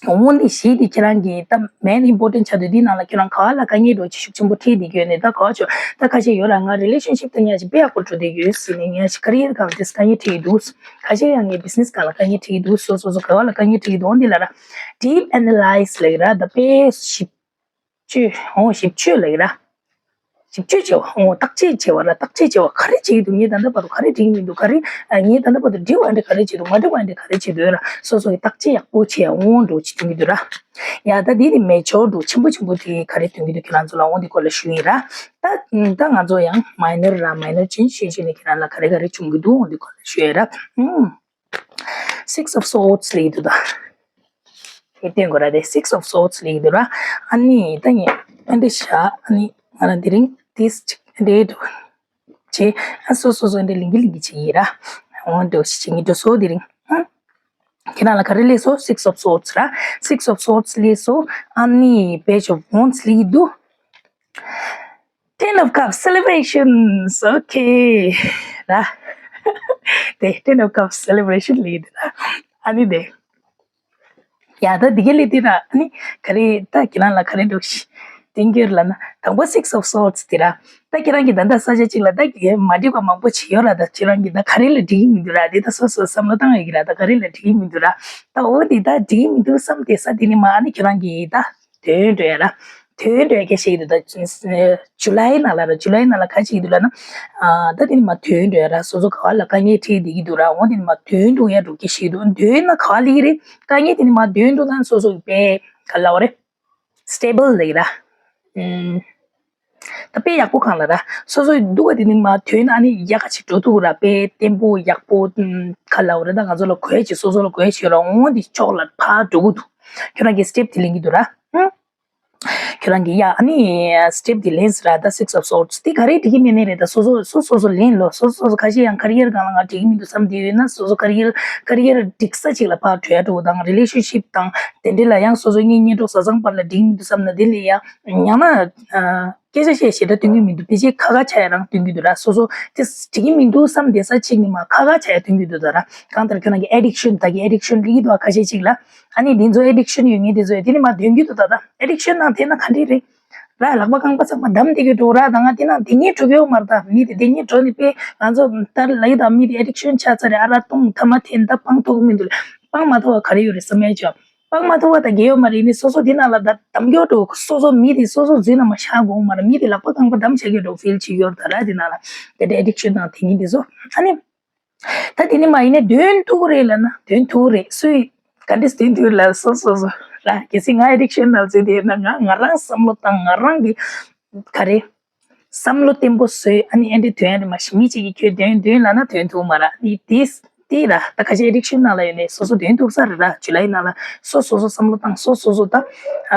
འོ་འདི་བཞི་དེ་ཁྱེད་རང་གི་ད་main important ཆགས་དུས་འདི་ནང་ལ་ཁྱེད་རང་ག་བ་ལ་དཀའ་ངལ་འགྲོ་ཆེ་ཤུགས་ཆེན་པོ་འཕྲད་བསྡད་ཀྱི་ཡོད་ནས། ད་ག་བ་ཆོ་ད་ཁ་ཤས་ཡོད་ར། ང་relationship ད་ཉག་ཅིག་དཔེ་ཡག་པོ་འགྲོ་བསྡད་ཀྱི་ཡོད་ཟེར་ནས། ཉག་ཅིག་career སྒང་ལ་དེ་དཀའ་ངལ་འཕྲད་ཀྱི་འདུག་ཁ་ཤས་ཡང་ངས་business སྒང་ལ་དཀའ་ངལ་འཕྲད་ཀྱི་འདུག་སོ་སོ་སོ་ག་བ་ལ་དཀའ་ངལ་འཕྲད་ཀྱི་འདུག་འོ་འདི་ལ་ར་deep analyze ལབ་ཀྱི་ར། ད་དཔེ་ཞིབ་དཔྱོད་འོ་ཞིབ་དཔྱོད་ལབ་ཀྱི་ར། ཞིབ་དཔྱོད་བྱེད་པ། འོ་བརྟག་དཔྱད་བྱེད་པ་ར། བརྟག་དཔྱད་བྱེད་པ། ག་རེ་བྱེད་ཀྱི་འདུག་ངས་ད་ལྟ་བར་དུ་ག་རེ་འགྲིག་མི་འདུག་ག་རེ་ཨ་ངས་ད་ལྟ་བར་དུ་འགྲིག་པ་འདྲ་ག་རེ་བྱེད་འདུག་མ་འགྲིག་པ་འདྲ་ག་རེ་བྱེད་འདུག་ར། སོ་སོ་གི་བརྟག་དཔྱད་ཡག་པོ་བྱེད་ཡ་འོང་འགྲོ་བྱེད་ཐུབ་ཀྱི་འདུག་ར། ཡ་ད་འདི་ནི་major འགྲོ་ཆེན་པོ་ཆེན་པོ་དེ་ག་རེ་ཐོན་གྱི་འདུག་ཁྱེད་རང་ཚོ་ལ་འོང་འདི་སྐོར་ལ་ཞུ་ཡིན་ར། ད་ད་ང་ཚོ་ཡང་minor ར། minor change ཤེས་བྱས་ནས་ཁྱེད་རང་ལ་ག་རེ་ག་རེ་བྱུང་གི་འདུག་འོང་འདི་སྐོར་ལ་ཞུ་ཡིན་ར། ཨུམ། Six of Swords ལེགས་འདུག་ད། དེ་སྟོན་དགོས་ར། དེ་Six of Swords ལེགས་འདུག་ར། ཨ་ནི་ད་ངས་ཨ་འདི་བཞག་ཨ་ནི་ང་རང་དེ་རིང་this ཅིག་འདྲེ་འདུག་བྱས། ཨ་སོ་སོ་སོ་འདྲེ་ལིང་གི་ལིང་གི་བྱེད་ཡིན་ར། འོ་འདུག་ཞིག་བྱེད་ངེས་འདུག་སོ་དེ་རིང་ཨ་ཁྱེད་རང་ལ་ག་རེ་ལེགས་སོ། Six of Swords ར། Six of Swords ལེགས་སོ། ཨ་ནི་Page of Wands ལེགས་འདུག Ten of Cups celebrations okay ར། དེ་Ten of Cups celebration ལེགས་འདུག་ར། ཨ་ནི་དེ་ཡ་ད་འདི་ག་ལེགས་འདུག་ར། ཨ་ནི་ག་རེ་ད་ཁྱེད་རང་ལ་ག་རེ་འདུག་ཤི་དེང་གྱུར་ལ་ན་དང་པོ་Six of Swords དེ་ར། ད་ཁྱེད་རང་གི་ད་ལྟ་ས་ཆ་གཅིག་ལ་ད་གི་མ་འགྲིག་པ་མང་པོ་བྱེད་ཡོད་ར། ད་ཁྱེད་རང་གི་ད་ག་རེ་ལ་འགྲིག་གི་མི་འདུག་ར། དེ་ད་སོ་སོ་བསམ་བློ་བཏང་ཡོད་ཀྱི་ར། ད་ག་རེ་ལ་འགྲིག་གི་མི་འདུག་ར། ད་འོ་དེ་ད་འགྲིག་གི་མི་འདུག་བསམ་དེ་ས་དེ་ནི་མ་ཨ་ནི་ཁྱེད་རང་གི་ད་དོན་འགྲོ་ཡ་ར། དོན་འགྲོ་ཡ་སྐད་ཤེས་ཀྱི་འདུག་ད་July ནང་ལ་ར། July ནང་ལ་ག་བྱེད་ཀྱི་འདུག་ལབ་ན། ཨ་ད་དེ་ནི་མ་དོན་འགྲོ་ཡ་ར། སོ་སོ་ག་བ་ལ་དཀའ་ངལ་འཕྲད་བསྡད་ཀྱི་འདུག་ར། འོ་དེ་ནི་མ་དོན་འགྲོ་ཡ་འགྲོ་སྐད་ཤེས་ཀྱི་འདུག་དོན་ན་ག་བ་ལེགས་རེད། དཀའ་ངལ་དེ་ནི་མ་དོན་འགྲོ་ན་སོ་སོ་གི་དཔེ་ག་ལབ་དགོས་རེད། stable ལེགས་ར། ཨུམ། ད་དཔེ་ཡག་པོ་གང་ལ་ར། སོ་སོའི་འདུག་ག་དེ་ནི་མ་དོན་ན་ཨ་ནི་ཡག་ག་ཅིག་འགྲོ་ཐུབ་ར། དཔེ་བརྟན་པོ་ཡག་པོ་ཨུམ་ག་ལབ་དགོས་རེད། ད་ང་ཚོ་ལ་དགོས་ཅིག་སོ་སོ་ལ་དགོས་ཅིག་ཡོད་ར། འོ་དེ་ཕྱོགས་ལ་ཕར་འགྲོ་གི་འདུག་ཁྱོད་རང་གི་step དེ་ལེན་གྱི་འདུག་ར། ཨུམ། ཁྱོད་རང་གིས་ཡ་ཨ་ནི་step དེ་ལེན་ཟེར་ར། ད་Six of Swords དེ་ག་རེ་འགྲིག་གི་མེད་ནའི་རེད། ད་སོ་སོ་སོ་སོ་སོ་ལེན་ལོ། སོ་སོ་སོ་ཁ་ཤས་ཡང་career སྒང་ལ་ང་འགྲིག་གི་མི་འདུག་བསམ་དེ་ཡོད་ན་སོ་སོ་career career འགྲིག་ས་ཅིག་ལ་ཕར་བྲོས་འགྲོ་དང་relationship དང་དེ་འདྲ་ལ་ཡང་སོ་སོ་གཉེན་ཉེ་གྲོགས་བཟའ་ཚང་བར་ལ་འགྲིག་གི་མི་འདུག་བསམ་ན་དེ་ལས་ཡང་ཡང་ན་སྐད་ཆ་བཤད་ཞེ་དྲག་སྟོན་གི་མི་འདུག་ཕལ་ཆེར་ཁ་ཁ་ཆག་ཡ་རང་སྟོན་གི་འདུག་ར། སོ་སོ་དེ་འགྲིག་གི་མི་འདུག་བསམ་དེ་ས་ཅིག་ནི་མ་ཁ་ཁ་ཆག་ཡ་སྟོན་གི་འདུག་ད་ར། གང་ལྟར་ཁྱོད་རང་གི་addiction ད་གི་addiction ལི་གི་འདུག་ཁ་ཤས་ཅིག་ལ། ཨ་ནི་འདི་ཚོ་addiction ཡོད་ངེས་འདི་ཚོ་ཡོད། དེ་ནི་མ་འདོན་རྒྱུ་འདུག་ད་ད་addiction ནང་དེ་ན་ག་འདྲ་རེད། ར་ལག་པ་རྐང་པ་ཚང་མ་བསྡམས་བསྡད་ཀྱི་འགྲོ་ར། ད་ང་དེ་ན་དེ་ཉིད་འགྲོ་གི་ཡོད་མ་རེད། ད་མི་དེ་དེ་ཉིད་འགྲོ་ནི་དཔེ་ང་ཚོ་ལྟར་ལ་ཡི་ད་མི་དེ་addiction ཆགས་ཚར་རེད། ཨ་ར་བཏུང་ཐ་མ་འཐེན་ད་སྤང་ཐུབ་ཀྱི་མི་འདུག་སྤང་མ་ཐུབ་པ་ག་རེ་ཡོད་རེད་བསམ་ཡ་ཅོ། སྤང་མ་ཐུབ་པ་ད་རྒྱལ་ཡོད་མ་རེད། ནི་སོ་སོ་དེ་ན་ལ་ད་བསྡམས་ཀྱི་འགྲོ། སོ་སོ་མི་དེ་སོ་སོ་འཛིན་ན་མ་ཤ་དགོངས་མ་རེད། མི་དེ་ལག་པ་རྐང་པ་བསྡམས་བྱ་གི་འགྲོ་feel བྱེད་ཀྱི་ཡོད་ད་ར། དེ་ན་ལ་དེ་འདྲ་addiction དང་དེ་ཉིད་དེ་ཚོ་ཨ་ནི། ད་དེ་ནི་མ་ཡིན་ན་འདོན་ཐུབ་རེད་ལབ་ན་འདོན་ཐུབ་རེད། སུས་ག་འདྲས་འདོན་ཐུབ་ལབ་སོ་སོ་སོ་ར། གལ་སྲིད་ང་addiction ནང་འཛུལ་དེ་ཡོད་ན་ང་ང་རང་བསམ་བློ་བཏང་། ང་རང་གི་ག་རེ་བསམ་བློ་བརྟན་པོ་བཟོས། ཨ་ནི་ཨེ་འདྲས་འདོན་ཡ་རེད། མ་གཞི་མི་གཅིག་གིས་ཁྱོད་འདོན་འདོན་ལབ་ན་འདོན་ཐུབ་མ་ར། འདི་དེ་དེ་ར་ད་ཁ་ཤས་addiction ནང་ལ་ཡོད་ནས་སོ་སོ་འདོན་ཐུབ་ས་རེད་ར། July ནང་ལ་སོ་སོ་སོ་བསམ་བློ་བཏང་། སོ་སོ་སོ་ད་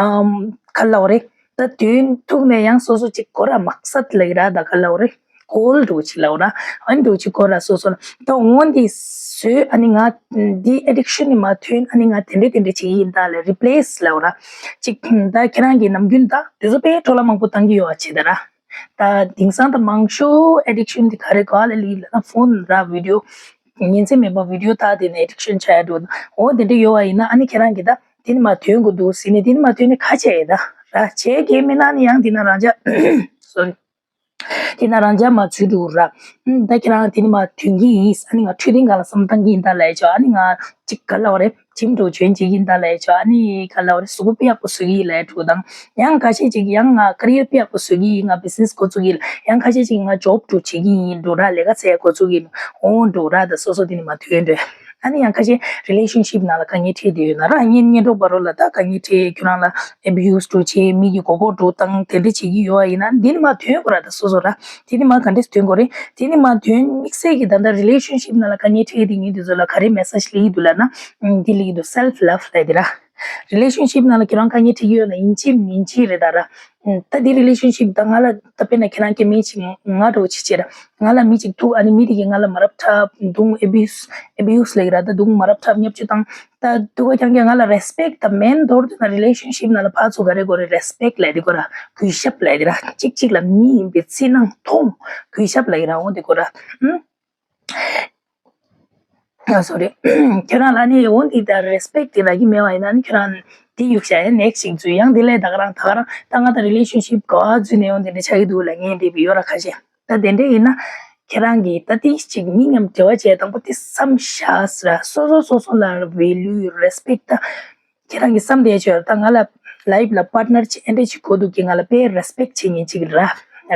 ཨམ་ག་ལབ་དགོས་རེད། ད་དོན་ཐུག་ནས་ཡང་སོ་སོ་གཅིག་གོ་ར་མག་སད་ལབ་ཀྱི་ར། ད་ག་ལབ་དགོས་རེད། goal འདྲ་བོ་ཅིག་ལབ་དགོས་ར། ཨ་ནི་འདྲ་བོ་ཅིག་གོ་ར་སོ་སོ་ལ། ད་འོ་འདི་བཟོས། ཨ་ནི་ང་འདི་addiction ནི་མ་ཐོན། ཨ་ནི་ང་དེ་འདྲས་དེ་འདྲས་བྱེད་ཀྱི་ཡིན་ད་ལབ་replace ལབ་དགོས་ར། གཅིག་ད་ཁྱེད་རང་གིས་ནམ་རྒྱུན་ད་དུས་ཚོད་དཔེ་འཕྲོ་བརླག་མང་པོ་བཏང་གི་ཡོད་པ་བྱེད་ད་ར། ད་དེང་སང་ད་མང་ཤོས་addiction དེ་ག་རེ་ག་ལ་ལི་ལབ་ན་phone ར་video ཉིན་མཚན་མེད་པར་བི་ཌི་ཡོ་ལྟ་དེ་ནས་ཨེ་ཌིག་ཤན་ཆགས་ཡ་འགྲོ། འོ་དེ་འདྲ་ཡོད་པ་ཡིན་ན་ཨ་ནི་ཁྱེད་རང་གིས་ད་དེ་ནི་མ་ཐོན་དགོས་འདུག་ཟེར་ནས་དེ་ནི་མ་ཐོན་ནས་ཁ་ཆད་ཡོད་ད་ར། བྱས་གལ་མི་ན་ནི་ཡང་དེ་ན་རང་ཅག་སོ་རི། དེ་ན་རང་ཅག་མ་ཚུད་འགྲོ་ར། ཨུམ། ད་ཁྱེད་རང་དེ་ནི་མ་ཐོན་གྱི་ཡིན། ཨ་ནི་ང་འཕྲོད་བསྟེན་སྒང་ལ་བསམ་བཏང་གི་ཡིན་ད་ལབ་ཡ་ཆོག་ཨ་ནི་ང་ཅིག་ག་ལབ་རེད། ཇིམ་འགྲོ་བྱོན་བྱེད་ཀྱི་ཡིན་ད་ལབ་ཡ་ཆོག་ཨ་ནི་ག་ལབ་རེད། གཟུགས་པོ་དཔེ་ཡག་པོ་བཟོ་གི་ཡིན་ལབ་ཡ་འགྲོ་དང་། ཡང་ཁ་ཤས་ཅིག་ཡང་ང་ཀེ་རི་ཡར་དཔེ་ཡག་པོ་བཟོ་གི་ཡིན། ང་བི་ཛི་ནེ་སི་འགོ་བཙུགས་ཀྱི་ཡིན། ཡང་ཁ་ཤས་ཅིག་ང་ཇོབ་འགྲོ་བྱེད་ཀྱི་ཡིན་འགྲོ་ར། ལས་ཀ་བྱེད་ཡ་འགོ་བཙུགས་ཀྱི་ཡིན། འོ་འགྲོ་ར། ད་སོ་སོ་དེ་ནི་མ་ཐོན་འགྲོ། ཨ་ནི་ཡང་ཁ་ཤས་རི་ལེ་ཤན་ཤིབ་ནང་ལ་དཀའ་ངལ་འཕྲད་བསྡད་ཡོད་ན་ར། གཉེན་གཉེན་གྲོགས་བར་ལ་ད་དཀའ་ངལ་འཕྲད། ཁྱོད་རང་ལ་ཨེ་བི་ཡུ་སི་འགྲོ་བྱེད། མི་གི་མགོ་སྐོར་འགྲོ་བཏང་དེ་འདྲ་བྱེད་ཀྱི་ཡོད་པ་ཡིན་ན་འདི་ནི་མ་ཐོན་དགོས་ར། ད་སོ་སོ་ར་དེ་ནི་མ་ག་འདྲས་ཐོན་དགོས་རེད། དེ་ནི་མ་ཐོན་དམིགས་བསལ་གྱི་ད་ལྟ་རི་ལེ་ཤན་ཤིབ་ནང་ལ་དཀའ་ངལ་འཕྲད་བསྡད་མཁན་དེ་ཚོ་ལ་ག་རེ་མེ་སེ་ཇི་སླེབས་ཀྱི་འདུག་ལབ་ན། འདི་སླེབས་ཀྱི་འདུག་སེལ་ཕི་ལབ་ལབ་དེ་ར། རི་ལེ་ཤན་ཤིབ་ནང་ལ་ཁྱེད་རང་དཀའ་ངལ་འཕྲད་ཀྱི་ཡོད་ན་ཡིན་གཅིག་མིན་གཅིག་རེད་ད་ར། ད་འདི་རི་ལེ་ཤན་ཤིབ་ད་ང་ལ་ད་དཔེར་ན་ཁྱེད་རང་སྐྱེ་དམན་ཅིག་ང་འདྲ་བོ་ཅིག་བྱེད་ར། ང་ལ་མི་ཅིག་ཐུག་ཨ་ནི་མི་དེ་གིས་ང་ལ་མ་རབས་འཁྲབ་རྡུང་ཨེ་བི་ཡུ་སི་ཨེ་བི་ཡུ་སི་ལབ་ཀྱི་ར། ད་རྡུང་མ་རབས་འཁྲབ་བརྙས་བཅོས་བཏང་། ད་སྡུག་པ་རྐྱང་རྐྱང་ང་ལ་རེ་སི་པེག་ད་མེད། མདོར་བསྡུས་ན་རི་ལེ་ཤན་ཤིབ་ནང་ལ་ཕར་ཚུར་ག་རེ་དགོས་རེད། རེ་སི་པེག་ལབ་དེ་དགོས་ར། གུས་ཞབས་ལབ་དེ་ར། གཅིག་གཅིག་ལ་མི་ཡིན་པའི་ཚིག་ནང་མཐོང་། གུས་ཞབས་ལབ་ཀྱི་ར། འོ་དེ་དགོས་ར། ཨུམ། ཨ་སོ་རི། ཁྱོད་རང་ལ་ནི་འོ་འདི་ལྟར་རེ་སི་པེག་དེ་རག་གི་མེད་པ་ཡིན་ན་ནི་ཁྱོད་རང་དེ་གཡུག་བཞག་ཡ་ནེག་སི་ཅིག་འཛུལ། ཡང་དེ་ལས་ད་ག་རང་ད་ག་རང་ད་ང་ད་རི་ལེ་ཤན་ཤིབ་ག་བ་འཛུལ་ནས་འོ་འདི་འདྲ་ཆགས་ཀྱི་འདུག་ལབ་མཁན་དེ་བི་ཡོད་ར་ཁ་ཤས། ད་དེ་འདྲ་ཡིན་ན་ཁྱེད་རང་གིས་ད་དེ་ཅིག་མི་མཉམ་འབྲེལ་བ་བྱས་དང་པོ་དེ་བསམ་བཞག་ཟེར། སོ་སོ་སོ་སོ་ལ་ཝེ་ལུ་རེ་སི་པེག་ད། ཁྱེད་རང་གིས་བསམ་བསྡད་ཆོག་ད་ང་ལ་ལའིབ་ལ་པར་ཊི་ནར་ཅིག་ཨེ་འདྲ་ཅིག་དགོས་འདུག་གི། ང་ལ་དཔེ་རེ་སི་པེག་བྱེད་མཁན་ཅིག་ར།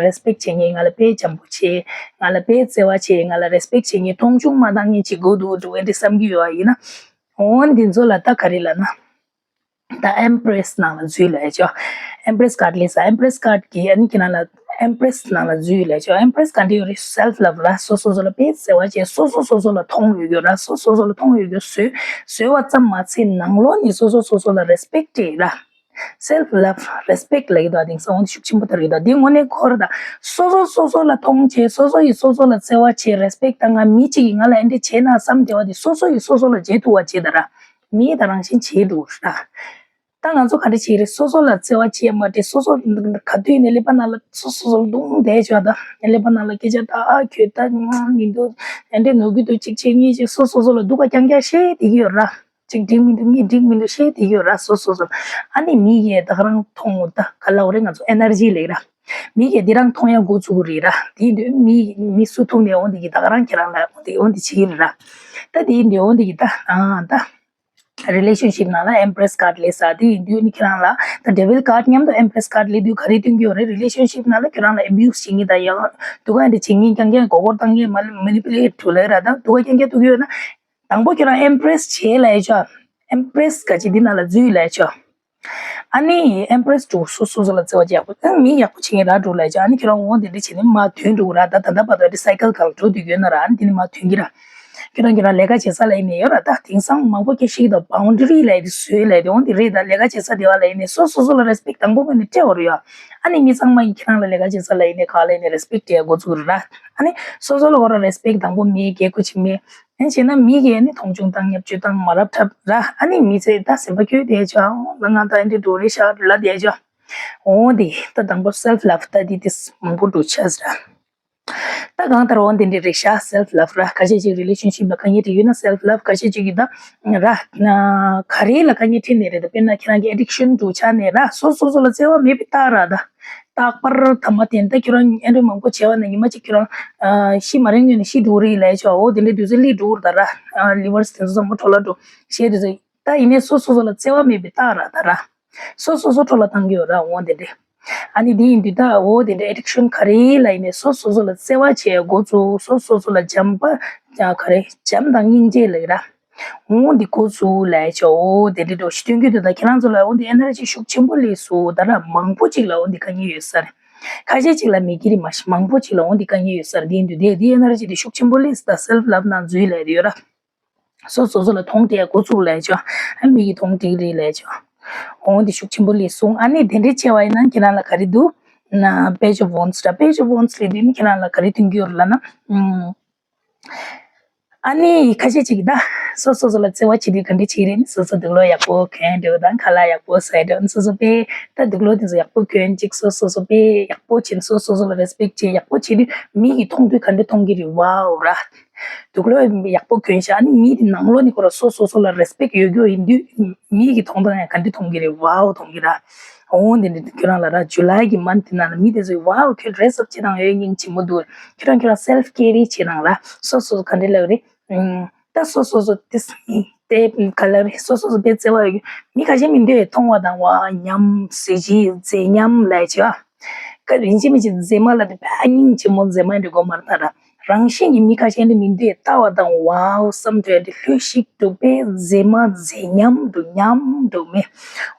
རེ་སི་པེག་བྱེད་མཁན། ང་ལ་དཔེ་འཇམ་པོ་བྱེད། ང་ལ་དཔེ་བརྩེ་བ་བྱེད། ང་ལ་རེ་སི་པེག་བྱེད་མཁན། མཐོང་ཆུང་མ་བཏང་མཁན་ཅིག་དགོས་འདུག་འདུག་ཨེ་འདྲ་བསམ་གྱི་ཡོད་པ་ཡིན་ན། འོ་འདི་ཚོ་ལ་ད་ག་རེ་ལབ་ན། ད་ཨེམ་པི་རེ་སི་ནང་ལ་འཛུལ་ལབ་ཡ་ཆོག་ཨེམ་པི་རེ་སི་ཀཱར་ཌི་ལས་ས། ཨེམ་པི་རེ་སི་ཀཱར་ཌི་གི་ཨ་ནི་ཁྱེད་རང་ལ་ཨེམ་པི་རེ་སི་ནང་ལ་འཛུལ་ལབ་ཡ་ཆོག་ཨེམ་པི་རེ་སི་ག་འདྲ་ཡོད་རེད། སེལ་ཕི་ལབ་ར། སོ་སོ་སོ་ལ་དཔེ་བརྩེ་བ་བྱེད། སོ་སོ་སོ་སོ་ལ་མཐོང་ཡོད་རྒྱུ་ར། སོ་སོ་སོ་ལ་མཐོང་ཡོད་རྒྱུ་བཟོས། བཟོས་པ་ཙམ་མ་ཚད་ནང་ལོགས་ནས་སོ་སོ་སོ་སོ་ལ་རེ་སི་པེག་སྤྲད་ར། སེལ་ཕི་ལབ་རེ་སི་པེག་ལབ་ཀྱི་འདུག་དེང་སང་འོ་འདི་ཤུགས་ཆེན་པོ་ལྟར་ཡོད་ད། འདི་དངོས་གནས་ཁོ་ར་ད། སོ་སོ་སོ་སོ་ལ་མཐོང་བྱེད། སོ་སོ་ཡིས་སོ་སོ་ལ་བརྩེ་བ་བྱེད། རེ་སི་པེག་ད་ང་མི་གཅིག་གིས་ང་ལ་ཨེ་འདྲ་བྱས་ན་བསམ་བསྡད་པ་དེ་སོ་སོ་ཡིས་སོ་སོ་ལ་བྱེད་ཐུབ་པ་བྱེད་ད་ར། མི་ད་རང་བཞིན་བྱེད་འགྲོ་ར། ད་ང་ཚོ་ག་འདྲ་བྱེད་རེད། སོ་སོ་ལ་བརྩེ་བ་བྱེད་མ་བྱེད། སོ་སོ་ག་དུས་ནས་ཀླད་པ་ནང་ལ་སོ་སོ་སོ་ལ་རྡུང་བསྡད་བྱས་ད། ཀླད་པ་ནང་ལ་སྐད་ཆ་ད་ཨ་ཁྱོད་ད་མི་འདུག་ཨེ་འདྲ་ནོར་གི་འདུག་ཅིག་བྱེད་ངེས་ཅིག་སོ་སོ་སོ་ལ་སྡུག་པ་རྐྱང་རྐྱང་བཤད་བསྡད་ཀྱི་ཡོད་ར། ཅིག་འགྲིག་མི་འདུག་གཉིས་འགྲིག་མི་འདུག་བཤད་བསྡད་ཀྱི་ཡོད་ར། སོ་སོ་སོ། ཨ་ནི་མི་གིས་ད་ག་རང་མཐོང་ངོ་། ད་ག་ལབ་རེད། ང་ཚོ་ཨེ་ནར་ཇི་ལབ་ར། མི་གིས་འདི་རང་མཐོང་ཡ་འགོ་བཙུགས་རེད་ར། དེ་ཡིན་དུས་མི་མི་སུ་ཐུག་ནས་འོ་འདི་གི་ད་ག་རང་ཁྱེད་རང་ལ་འོ་འདི་འོ་འདི་བྱེད་ཀྱི་རེད་ར། ད་དེ་ཡིན་དུས་འོ་འདི་གི་ད་ཨ་ད། རི་ལེ་ཤན་ཤིབ་ནང་ལ་ཨེམ་པི་རེ་སི་ཀཱར་ཌི་ལབ་ས་དེ་ཡིན་དུས་ནི་ཁྱེད་རང་ལ་ད་ཌེ་བིལ་ཀཱར་ཌི་མཉམ་དུ་ཨེམ་པི་རེ་སི་ཀཱར་ཌི་ལབ་དུས་ག་རེ་སྟོན་གྱི་ཡོད་རེད། རི་ལེ་ཤན་ཤིབ་ནང་ལ་ཁྱེད་རང་ལ་ཨེ་བི་ཡུ་སི་བྱེད་མཁན་དང་ཡང་སྡུག་ག་འདི་བྱེད་མཁན་རྐྱང་རྐྱང་མགོ་སྐོར་བཏང་མཁན་མ་མེ་ནི་པུ་ལེ་ཊི་ལབ་ར། ད་སྡུག་ག་རྐྱང་རྐྱང་ཐུག་གི་ཡོད་ན། དང་པོ་ཁྱེད་རང་ཨེམ་པི་རེ་སི་བྱེད་ལབ་ཡ་ཆོག་ཨེམ་པི་རེ་སི་ག་ཅིག་འདི་ནང་ལ་འཛུལ་ལབ་ཡ་ཆོག་ཨ་ནི་ཨེམ་པི་རེ་སི་འགྲོ་སོ་སོ་སོ་ལ་བརྩེ་བ་བྱེད་ཡག་པོ། ཨ་མི་ཡག་པོ་བྱེད་མཁན་ར་འགྲོ་ལབ་ཡ་ཆོག་ཨ་ནི་ཁྱོད་རང་འོ་དེ་འདྲ་བྱས་ནས་མར་ཐོན་འགྲོ་གི་ར། ད་ད་ལྟ་བར་དུ་ཨ་འདྲ་སའི་ཀལ་གང་འགྲོ་དུས་ཡོད་ན་ར། ཨ་ནི་དེ་ནས་མར་ཐོན་གྱི་ར། ཁྱོད་རང་ཁྱོད་རང་ལས་ཀ་བྱེད་ས་ལ་ཡིན་ནས་ཡོད་ར། ད་དེང་སང་མང་པོ་སྐད་ཤིག་དང་བའུན་ཌ་རི་ལབ་ཡ་དེ་བཟོས་ལབ་ཡ་དེ་འོ་དེ་རེད། ད་ལས་ཀ་བྱེད་ས་དེ་བ་ལ་ཡིན་ནས་སོ་སོ་སོ་ལ་རེ་སི་པེག་དང་པོ་ངོས་ནས་སྤྲད་དགོས་རེད་ཡ། ཨ་ནི་མི་ཚང་མ་ཡིན་ཁྱེད་རང་ལ་ལས་ཀ་བྱེད་ས་ལ་ཡིན་ནས་ག་ལ་ཡིན་ནས་རེ་སི་པེག་སྤྲད་ཡ་འགོ་བཙུགས་རེད་ར། ཨ་ནི་སོ་སོ་ལ་ཁོ་རང་རེ་སི་པེག་དང་པོ་མེད། སྐད་གོ་ཅིག་མེད། ཨ་ནི་བྱས་ན་མི་གིས་ནི་མཐོང་ཆུང་བཏང་བརྙས་བཅོས་བཏང་མ་རབས་འཁྲབ་ར། ཨ་ནི་མི་ཚེ་ད་སེམས་པ་སྐྱོ་བསྡད་ཆོག་ང་ད་འདི་འགྲོ་རེད་ཤག་ལབ་བསྡད་ཆོག་འོ་དེ་ད་དང་པོ་སེལ་ཕི་ལབ་ད་དེ་དེ་མང་པོ་འགྲོ་ཆགས་ར། ད་གང་ལྟར་འོ་དེ་འདྲ་རེད་ཤག་སེལ་ཕི་ལབ་ར། ཁ་ཤས་ཅིག་རི་ལེ་ཤན་ཤིབ་ལ་དཀའ་ངལ་འཕྲད་ཡོད་ན་སེལ་ཕི་ལབ། ཁ་ཤས་ཅིག་གིས་ད་ར་ག་རེ་ལ་དཀའ་ངལ་འཕྲད་ནས་རེད། ད་དཔེར་ན་ཁྱེད་རང་གི་ཨེ་ཌིག་ཤན་འགྲོ་ཆགས་ནས་ར། སོ་སོ་སོ་ལ་བརྩེ་བ་མེད་པའི་རྟགས་ར། ད་རྟག་པར་ཐ་མ་དེ་ད་ཁྱོད་རང་ཨེ་འདྲ་མང་པོ་བྱས་པ་ན་ཉི་མ་གཅིག་ཁྱོད་རང་ཤི་མ་རན་སྔོན་ནས་ཤི་འགྲོ་རེད་ལབ་ཡ་ཆོག་འོ་དེ་འདྲ་དུས་ཚོད་སླེབས་འགྲོ་ར། ད་ར་ལི་ཝར་སི་དེ་ཚོ་ཚང་མ་འཕྲོ་བརླག་འགྲོ་ཤེས་དུས་ཚོད། ད་ཡིན་ནའི་སོ་སོ་སོ་ལ་བརྩེ་བ་མེད་པའི་རྟགས་ར་ད་ར། སོ་སོ་སོ་འཕྲོ་བརླག་བཏང་གི་ཡོད་ར་འོ་དེ་འདྲ། ཨ་ནི་དེ་ཡིན་དུས་ད་འོ་དེ་འདྲ་ཨེ་ཌིག་ཤན་ག་རེ་ལ་ཡིན་ནའི་སོ་སོ་སོ་ལ་བརྩེ་བ་བྱེད་འགོ་ཚུགས། སོ་སོ་སོ་ལ་བྱམས་པ་ག་རེ་བྱམས་དང་སྙིང་རྗེ་ལབ་ཀྱི་ར། འོ་འདི་འགོ་ཚུགས་ལབ་ཡ་ཆོག་འོ་དེ་འདྲ་འགྲོ་ཞིག་སྟོན་གྱི་འདུག་ད་ཁྱེད་རང་ཚོ་ལ་འོ་འདི་ཨེ་ནར་ཇི་ཤུགས་ཆེན་པོ་སླེབས་སོང་ད་ར། མང་པོ་ཅིག་ལ་འོ་འདི་དཀའ་ངལ་ཡོད་ས་རེད། ཁ་ཤས་ཅིག་ལ་མེད་ཀྱི་རེད། མ་གཞི་མང་པོ་ཅིག་ལ་འོ་འདི་དཀའ་ངལ་ཡོད་ས་རེད། དེ་ཡིན་དུས་དེ་དེ་ཨེ་ནར་ཇི་དེ་ཤུགས་ཆེན་པོ་སླེབས་སོང་ད་སེལ་ཕི་ལབ་ནང་འཛུལ་ལབ་ཡ་དེ་ཡོད་ར། སོ་སོ་སོ་ལ་མཐོང་དེ་འགོ་ཚུགས་ལབ་ཡ་ཆོག་ཨ་མི་གིས་མཐོང་དེ་རེད་ལབ་ཡ་ཆོག་འོ་འདི་ཤུགས་ཆེན་པོ་སླེབས་སོང་། ཨ་ནི་དེ་འདྲ་བྱས་པ་ཡིན་ན་ཁྱེད་རང་ལ་ག་རེ་འདུག་ན་པེ་ཇི་ཝོན་སི་ད་པེ་ཇི་ཝོན་སི་ལབ་དུས་ནི་ཁྱེད་རང་ལ་ག་རེ་སྟོན་གྱི་ཡོད་རེད་ལབ་ན། ཨུམ། ཨ་ནི་ཁ་ཤས་ཅིག་ད་སོ་སོ་སོ་ལ་བརྩེ་བ་བྱེད་དུས་ག་འདྲ་བྱེད་རེད། སོ་སོ་དུག་ལོག་ཡག་པོ་གྱོན་འདྲ་བོ་དང་ཁ་ལག་ཡག་པོ་ཟ་འདྲ་བོ། སོ་སོ་དཔེ་ད་དུག་ལོག་དེ་ཚོ་ཡག་པོ་གྱོན་ཅིག་སོ་སོ་སོ་དཔེ་ཡག་པོ་བྱེད། སོ་སོ་སོ་ལ་རེ་སི་པེག་བྱེད། ཡག་པོ་བྱེད་དུས་མི་གིས་མཐོང་དུས་ག་འདྲ་མཐོང་གི་རེད། ཝའོ་ར། དུག་ལོག་ཡག་པོ་གྱོན་ཤག་ཨ་ནི་མི་དེ་ནང་ལོགས་ནས་ཁོ་རང་སོ་སོ་སོ་ལ་རེ་སི་པེག་ཡོད་རྒྱུ་ཡིན་དུས་མི་གིས་མཐོང་སྟངས་ཡང་ག་འདྲ་མཐོང་གི་རེད། ཝའོ་མཐོང་གི་ར། འོ་དེ་འདྲ་ཁྱོད་རང་ལ་ར་ཇུ་ལའི་གི་མན་ཐི་ནང་ལ་མི་དེ་ཚོས་ཝའོ་ཁྱོད་ཌི་རེ་སི་ཨབ་བྱེད་སྟངས་ཡོད། སྙིང་རྗེ་མོ་འདུག་ཁྱོད་རང་ཁྱོད་རང་སེལ་ཕི་ཀེ་རི་བྱེད་སྟངས་ར། སོ་སོ་ག་འདྲ་ལབ་རེད། ཨུམ། ད་སོ་སོ་སོ་དེ་དེ་ག་ལ་རེད། སོ་སོ་སོ་དཔེ་བརྩེ་བ་ཡོད་རྒྱུ་མི་ཁ་ཤས་མི་འདུག་མཐོང་བ་དང་ཝའོ་ཉམས་ཟེར་གྱི་མཛེས་ཉམས་ལབ་བྱས། ཀ་ཡིན་གཅིག་མིན་གཅིག་མཛེས་མ་ལབ་དུས་ཕར་སྙིང་རྗེ་མོ་མཛེས་མ་འདྲ་དགོས་མ་རེད་ད་ར། རང་བཞིན་གྱི་མི་ཁ་ཤས་འདི་མི་འདུག་ལྟ་བ་དང་ཝའོ་བསམ་དུས་འདི་ལྷོད་ཤིག་འདུག་དཔེ་མཛེས་མ་མཛེས་ཉམས་འདུག་ཉམས་འདུག་མེ།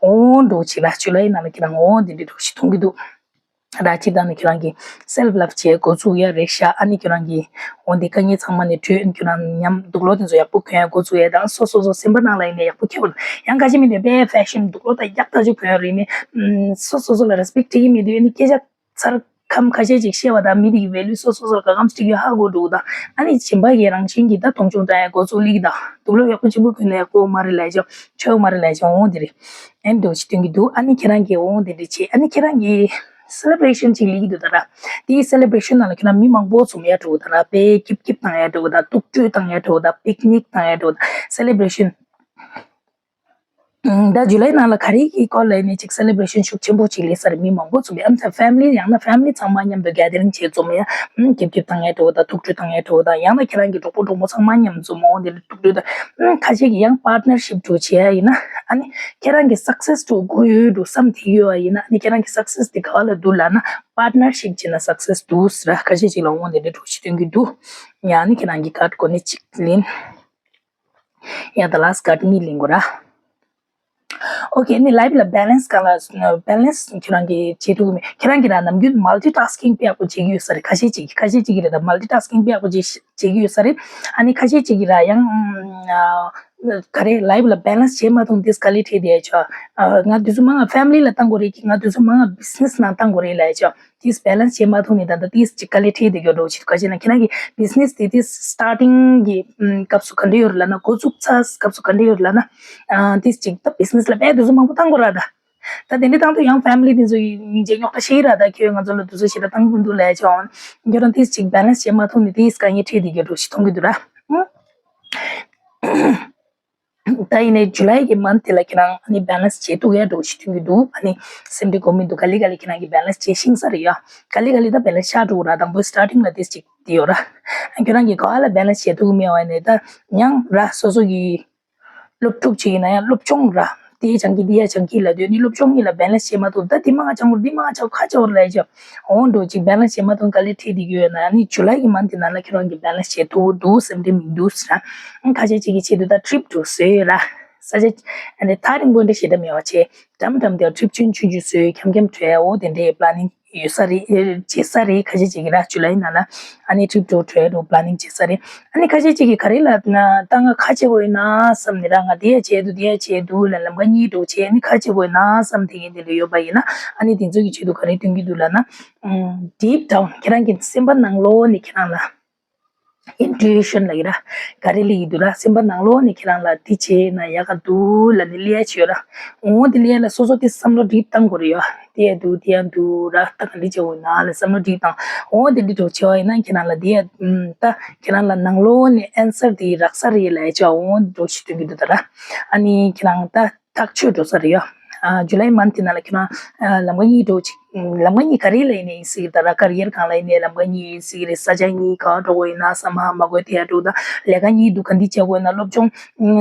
འོ་འདྲ་བོ་ཅིག་ར་ཇུ་ལའི་ནང་ལ་ཁྱེད་རང་འོ་འདི་འདྲ་འདྲ་བོ་ཞིག་མཐོང་གི་འདུག་ར་སྤྱིར་བཏང་ནས་ཁྱེད་རང་གིས་སེལ་ཕི་ལབ་བྱས་འགོ་ཚུགས་ཡ་རེད་ཤག་ཨ་ནི་ཁྱེད་རང་གིས་འོ་འདི་དཀའ་ངལ་ཚང་མ་ནས་གྲོལ། ཁྱེད་རང་ཉམས་དུག་ལོག་དེ་ཚོ་ཡག་པོ་གྱོན་ཡ་འགོ་ཚུགས་ཡ་དང་སོ་སོ་སོ་སེམས་པ་ནང་ལ་ཡིན་ནའི་ཡག་པོ་ཁྱེར་བ། ཡང་ཁ་ཤས་མི་འདུག་དཔེ་ཕེ་ཤན་དུག་ལོག་ད་ཡག་ཐག་ཆོད་གྱོན་ཡ་རེད་ནི། སོ་སོ་སོ་ལ་རེ་སི་པེག་བྱེད་ཀྱི་མི་འདུག་ཨ་ནི་སྐད་ཆ་ཚར་ཁམས་ཁ་ཤས་ཅིག་བཤད་པ་དང་མི་དེ་གི་ཝེ་ལུ་སོ་སོ་སོ་ལ་ག་གམ་སྤྲད་ཡོད་ཧ་གོ་འགྲོ་གི་དང་། ཨ་ནི་གཞན་པ་གི་རང་བཞིན་གྱིས་ད་མཐོང་ཆུང་བཏང་ཡ་འགོ་ཚུགས་ལེ་གི་དང་། དུག་ལོག་ཡག་པོ་ཅིག་པོ་གྱོན་ན་ཡག་པོ་མ་རེད་ལབ་ཅོ། ཆོག་མ་རེད་ལབ་ཅོ། འོང་དེ་རེད། ཨེ་འདྲ་བོ་ཅིག་སྟོན་གྱི་འདུག་ཨ་ནི་ཁྱེད་རང་གིས་འོང་དེ་འདྲ་བྱེད། ཨ་ནི་ཁྱེད་རང་གིས་སེ་ལེ་བྷ་རེ་ཤན་ཅིག་ལེགས་ཀྱི་འདུག་ད་ར། དེའི་སེ་ལེ་བྷ་རེ་ཤན་ནང་ལ་ཁྱེད་རང་མི་མང་པོ་འཛོམས་ཡ་འགྲོ་གི་ད་ར། དཔེ་སྐྱིབ་སྐྱིབ་བཏང་ཡ་འགྲོ་གི་ད། ཐུགས་སྤྲོ་བཏང་ཡ་འགྲོ་གི་ད། པིག་ནིག་བཏང་ཡ་འགྲོ་གི་ད། སེ་ལེ་བྷ་རེ་ཤན། ད་ཇུ་ལའི་ནང་ལ་ག་རེ་གི་སྐོར་ལ་ནི་ཅིག་སེ་ལེ་བྷ་རེ་ཤན་ཤུགས་ཆེན་པོ་ཅིག་ལེགས་ས་རེད། མི་མང་པོ་འཛོམས་པའི་ཨམ་ཚ་ཕེ་མི་ལི་ཡང་ན་ཕེ་མི་ལི་ཚང་མ་མཉམ་དུ་གེ་དེ་རིང་བྱས་འཛོམས་ཡ། ཨམ་སྐྱིབ་སྐྱིབ་བཏང་ཡ་འགྲོ་གི་ད། ཐུགས་སྤྲོ་བཏང་ཡ་འགྲོ་གི་ད། ཡང་ན་ཁྱེད་རང་གི་གྲོགས་པོ་གྲོགས་མོ་ཚང་མ་མཉམ་འཛོམས། འོང་དེ་འདྲ་ཐུགས་སྤྲོ་ད། ཨམ་ཁ་ཤས་ཀྱིས་ཡང་པར་ཊི་ནར་ཤིབ་འགྲོ་བྱེད་ཡ་ཡིན་ན། ཨ་ནི་ཁྱེད་རང་གི་སག་སེ་སི་འགྲོ་དགོས་ཡོད་འགྲོ་བསམ་དེ་ཡོད་པ་ཡིན་ན། ཨ་ནི་ཁྱེད་རང་གི་སག་སེ་སི་དེ་ག་བ་ལ་འདུག་ལབ་ན་པར་ཊི་ནར་ཤིབ་བྱས་ན་སག་སེ་སི་འདུག་ཟེར་ར། ཁ་ཤས་ཅིག་ལ་འོང་དེ་འདྲ་འགྲོ་བྱེད་སྟོན་གྱི་འདུག་ཡང་ཨ་ནི་ཁྱེད་རང་གི་ཀར་ཌི་གོ་ནས་གཅིག་ལེན། ཡ་ད་ལཱ་སི་ཊི་ཀར་ཌི་གཉིས་ལེན་དགོས་ར། ཨོ་ཁེ། ཨ་ནི་ལའིབ་ལ་བེ་ལེན་སི་གང་ལ་བེ་ལེན་སི་ཁྱེད་རང་གིས་བྱེད་ཐུབ་ཀྱི་མེད། ཁྱེད་རང་གིས་ར་ནམ་རྒྱུན་མལ་ཊི་ཊཱ་སི་ཀིང་དཔེ་ཡག་པོ་བྱེད་ཀྱི་ཡོད་ས་རེད། ཁ་ཤས་ཅིག་གིས། ཁ་ཤས་ཅིག་གིས་རེད་ད། མལ་ཊི་ཊཱ་སི་ཀིང་དཔེ་ཡག་པོ་བྱེད་བྱེད་ཀྱི་ཡོད་ས་རེད། ཨ་ནི་ཁ་ཤས་ཅིག་གིས་ར་ཡང་ཨ་ག་རེ་ལའིབ་ལ་བེ་ལེན་སི་བྱེད་མ་ཐུབ་ན་ཌི་སི་ཀ་ལི་ཕའི་བསྡད་ཆོག་ང་དུས་ཚོད་མང་ང་ཕེ་མི་ལི་ལ་བཏང་དགོས་རེད་ཀྱི། ང་དུས་ཚོད་མང་ང་བི་ཛི་ནེ་སི་ནང་བཏང་དགོས་རེད་ལབ་ཆོག་ཏིས་བེ་ལེན་སི་བྱེད་མ་ཐུབ་ནས་ད་ལྟ་ཏིས་ཅིག་ཀ་ལི་ཕའི་དེ་གྱོད་འགྲོ་ཆེད་དུ་ག་ཅེ་ན། ཁྱེད་རང་གི་བི་ཛི་ནེ་སི་དེ་ཏིས་སི་ཊར་ཊིང་གི་སྐབས་སུ་ག་འདྲ་ཡོད་རེད་ལབ་ན། འགོ་བཙུགས་ཚར་སྐབས་སུ་ག་འདྲ་ཡོད་རེད་ལབ་ན། ཏིས་ཅིག་ད་བི་ཛི་ནེ་སི་ལ་དཔེ་དུས་ཚོད་མང་པོ་བཏང་དགོས་ར་ད། ད་དེ་འདྲ་བཏང་དུས་ཡང་ཕེ་མི་ལི་དེ་ཚོ་ཡི་སྙིང་རྗེ་རྙོག་དྲ་ཞིག་ར། ད་ཁྱོད་ང་ཚོ་ལ་དུས་ཚོད་ཞིག་ར་བཏང་དགོས་འདུག་ལབ་ཆོག་ཁྱོད་རང་ཏིས་ཅིག་བེ་ལེན་སི་བྱེད་མ་ཐུབ་ནས་ཏིས་དཀའ་ངལ་འཕྲད་དེ་གྱོད་འགྲོ་ཞིག་མཐོང་གི་འདུག་ར། ད་ཡིན་ནའི་ཇུ་ལའི་གི་མན་ཐི་དེ་ལ་ཁྱེད་རང་ཨ་ནི་བེ་ལེན་སི་བྱེད་ཐུབ་ཡ་འགྲོ་ཞིག་མཐོང་གི་འདུག་ཨ་ནི་སེམས་ཁྲལ་དགོས་མི་འདུག་ག་ལེ་ག་ལེ་ཁྱེད་རང་གིས་བེ་ལེན་སི་བྱེད་ཤེས་ས་རེད་ཡ། ག་ལེ་ག་ལེ་ད་བེ་ལེན་སི་ཆགས་འགྲོ་ར། དང་པོ་སི་ཊར་ཊིང་ལ་ཏིས་ཅིག་དེ་ཡོད་ར། ཁྱོད་རང་གིས་ག་བ་ལ་བེ་ལེན་སི་བྱེད་ཐུབ་ཀྱི་མེད་པ་ཡིན་ནའི་ད་ཡང་ར་སོ་སོ་གི་སློབ་ཕྲུག་ཅིག་ཡིན་ན་ཡང་སློབ་སྦྱོང་ར། དེ་སྦྱང་གི་འདི་ཡ་སྦྱང་གི་ལབ་དུས་ནི་སློབ་སྦྱོང་གཉིས་ལ་བེ་ལེན་སི་བྱེད་མ་ཐུབ། ད་འདི་མང་ང་སྦྱང་དགོས་འདི་མང་ང་སྦྱང་ཁ་སྦྱང་དགོས་ལབ་ཅིག་འོང་འགྲོ་ཅིག་བེ་ལེན་སི་བྱེད་མ་ཐུབ་ག་ལེ་འཕྲད་དེ་ཡོད་ན། ཨ་ནི་ཇུ་ལའི་གི་མན་ཐི་ནང་ལ་ཁྱེད་རང་གིས་བེ་ལེན་སི་བྱེད་ཐུབ་འདུག་སེམས་ཁྲལ་མི་འདུག་ཟེར་ར། ཁ་ཤས་ཅིག་གི་ཆེད་དུ་ད་ཊི་རིབ་འགྲོ་བཟོས་ཡོད་ར། ས་ཆ་ཨ་ནི་ཐག་རིང་པོ་འདྲ་ཞེ་དྲག་མེད་པ་བྱས། འགྲམ་འགྲམ་དེ་ཊི་རིབ་ཆུང་ཆུང་ཆུང་བཟོས་འཁྱམ་འཁྱམ་བྲོས་འོ་དེ་འདྲའི་པི་ལེ་ནིང་ཡོད་ས་རེད། ཨེ་བྱེད་ས་རེད། ཁ་ཤས་ཅིག་གིས་ར་ཇུ་ལའི་ནང་ལ་ཨ་ནི་ཊི་རིབ་འགྲོ་བྲོས་འགྲོ་པི་ལེ་ནིང་བྱེད་ས་རེད། ཨ་ནི་ཁ་ཤས་ཅིག་གིས་ག་རེ་ལབ་ན། ད་ང་ཁ་ཕྱེ་དགོས་ཡིན་ན་བསམ་ནས་ར། ང་དེ་ཡ་བྱས་འདུག་དེ་ཡ་བྱས་འདུག་ལབ་ལམ་ཁ་གཉིས་འགྲོ་བྱས། ཨ་ནི་ཁ་ཕྱེ་དགོས་ཡིན་ན་བསམ་དེ་ཡིན་དེ་འདྲ་ཡོད་པ་ཡིན་ན། ཨ་ནི་དེ་ཚོ་གི་ཆེད་དུ་ག་རེ་སྟོན་གྱི་འདུག་ལབ་ན། ཨམ་ཌིབ་ཌའུན་ཁྱེད་རང་གི་སེམས་པ་ནང་ལོགས་ནས་ཁྱེད་རང་ལ་ཨིན་ཊུ་ཨི་ཤན་ལབ་ཀྱི་ར། ག་རེ་ལབ་ཀྱི་འདུག་ར། སེམས་པ་ནང་ལོགས་ནས་ཁྱེད་རང་ལ་འདི་བྱས་ན་ཡག་ག་འདུག་ལབ་ནས་ལབ་ཡ་ཅིག་ཡོད་ར། འོ་དེ་ལབ་ཡ་ལ་སོ་སོ་དེ་བསམ་བློ་སྒྲིབ་བཏང་དགོས་རེད་ཡ། དེ་ཡ་འདུག་དེ་ཡ་འདུག་ར། ད་ག་འདི་བྱེད་དགོས་ན་ལ་བསམ་བློ་སྒྲིབ་བཏང་། འོ་དེ་འདི་འགྲོ་བྱེད་པ་ཡིན་ན་ཁྱེད་རང་ལ་དེ་ཡ་ད་ཁྱེད་རང་ལ་ནང་ལོགས་ནས་ཨན་སར་དེ་རག་ས་རེད་ལབ་ཡ་ཅིག་འོ་འགྲོ་ཞིག་སྟོན་གྱི་འདུག་ད་ར། ཨ་ནི་ཁྱེད་རང་ད་ཐག་ཆོད་འགྲོ་ས་རེད་ཡ། ཨ་ཇུ་ལའི་མན་ཐི་ནང་ལ་ཁྱེད་རང་ཨ་ལམ་ཁ་གཉིས་འགྲོ་ཅིག་ལམ་ཁ་གཉིས་ག་རེ་ལ་ཡིན་ནའི་ཡིན་སྲིད་ཀྱི་རེད་ད་ར། ཀ་རི་ཡར་སྒང་ལ་ཡིན་ནའི་ལམ་ཁ་གཉིས་ཡིན་སྲིད་ཀྱི་རེད། ས་ཆ་གཉིས་ག་པར་འགྲོ་དགོས་ཡིན་ན་ས་མ་མ་དགོས་དེ་ཡར་འགྲོ་ད། ལས་ཀ་གཉིས་འདུག་ག་འདི་བྱེད་དགོས་ཡིན་ན། སློབ་སྦྱོང་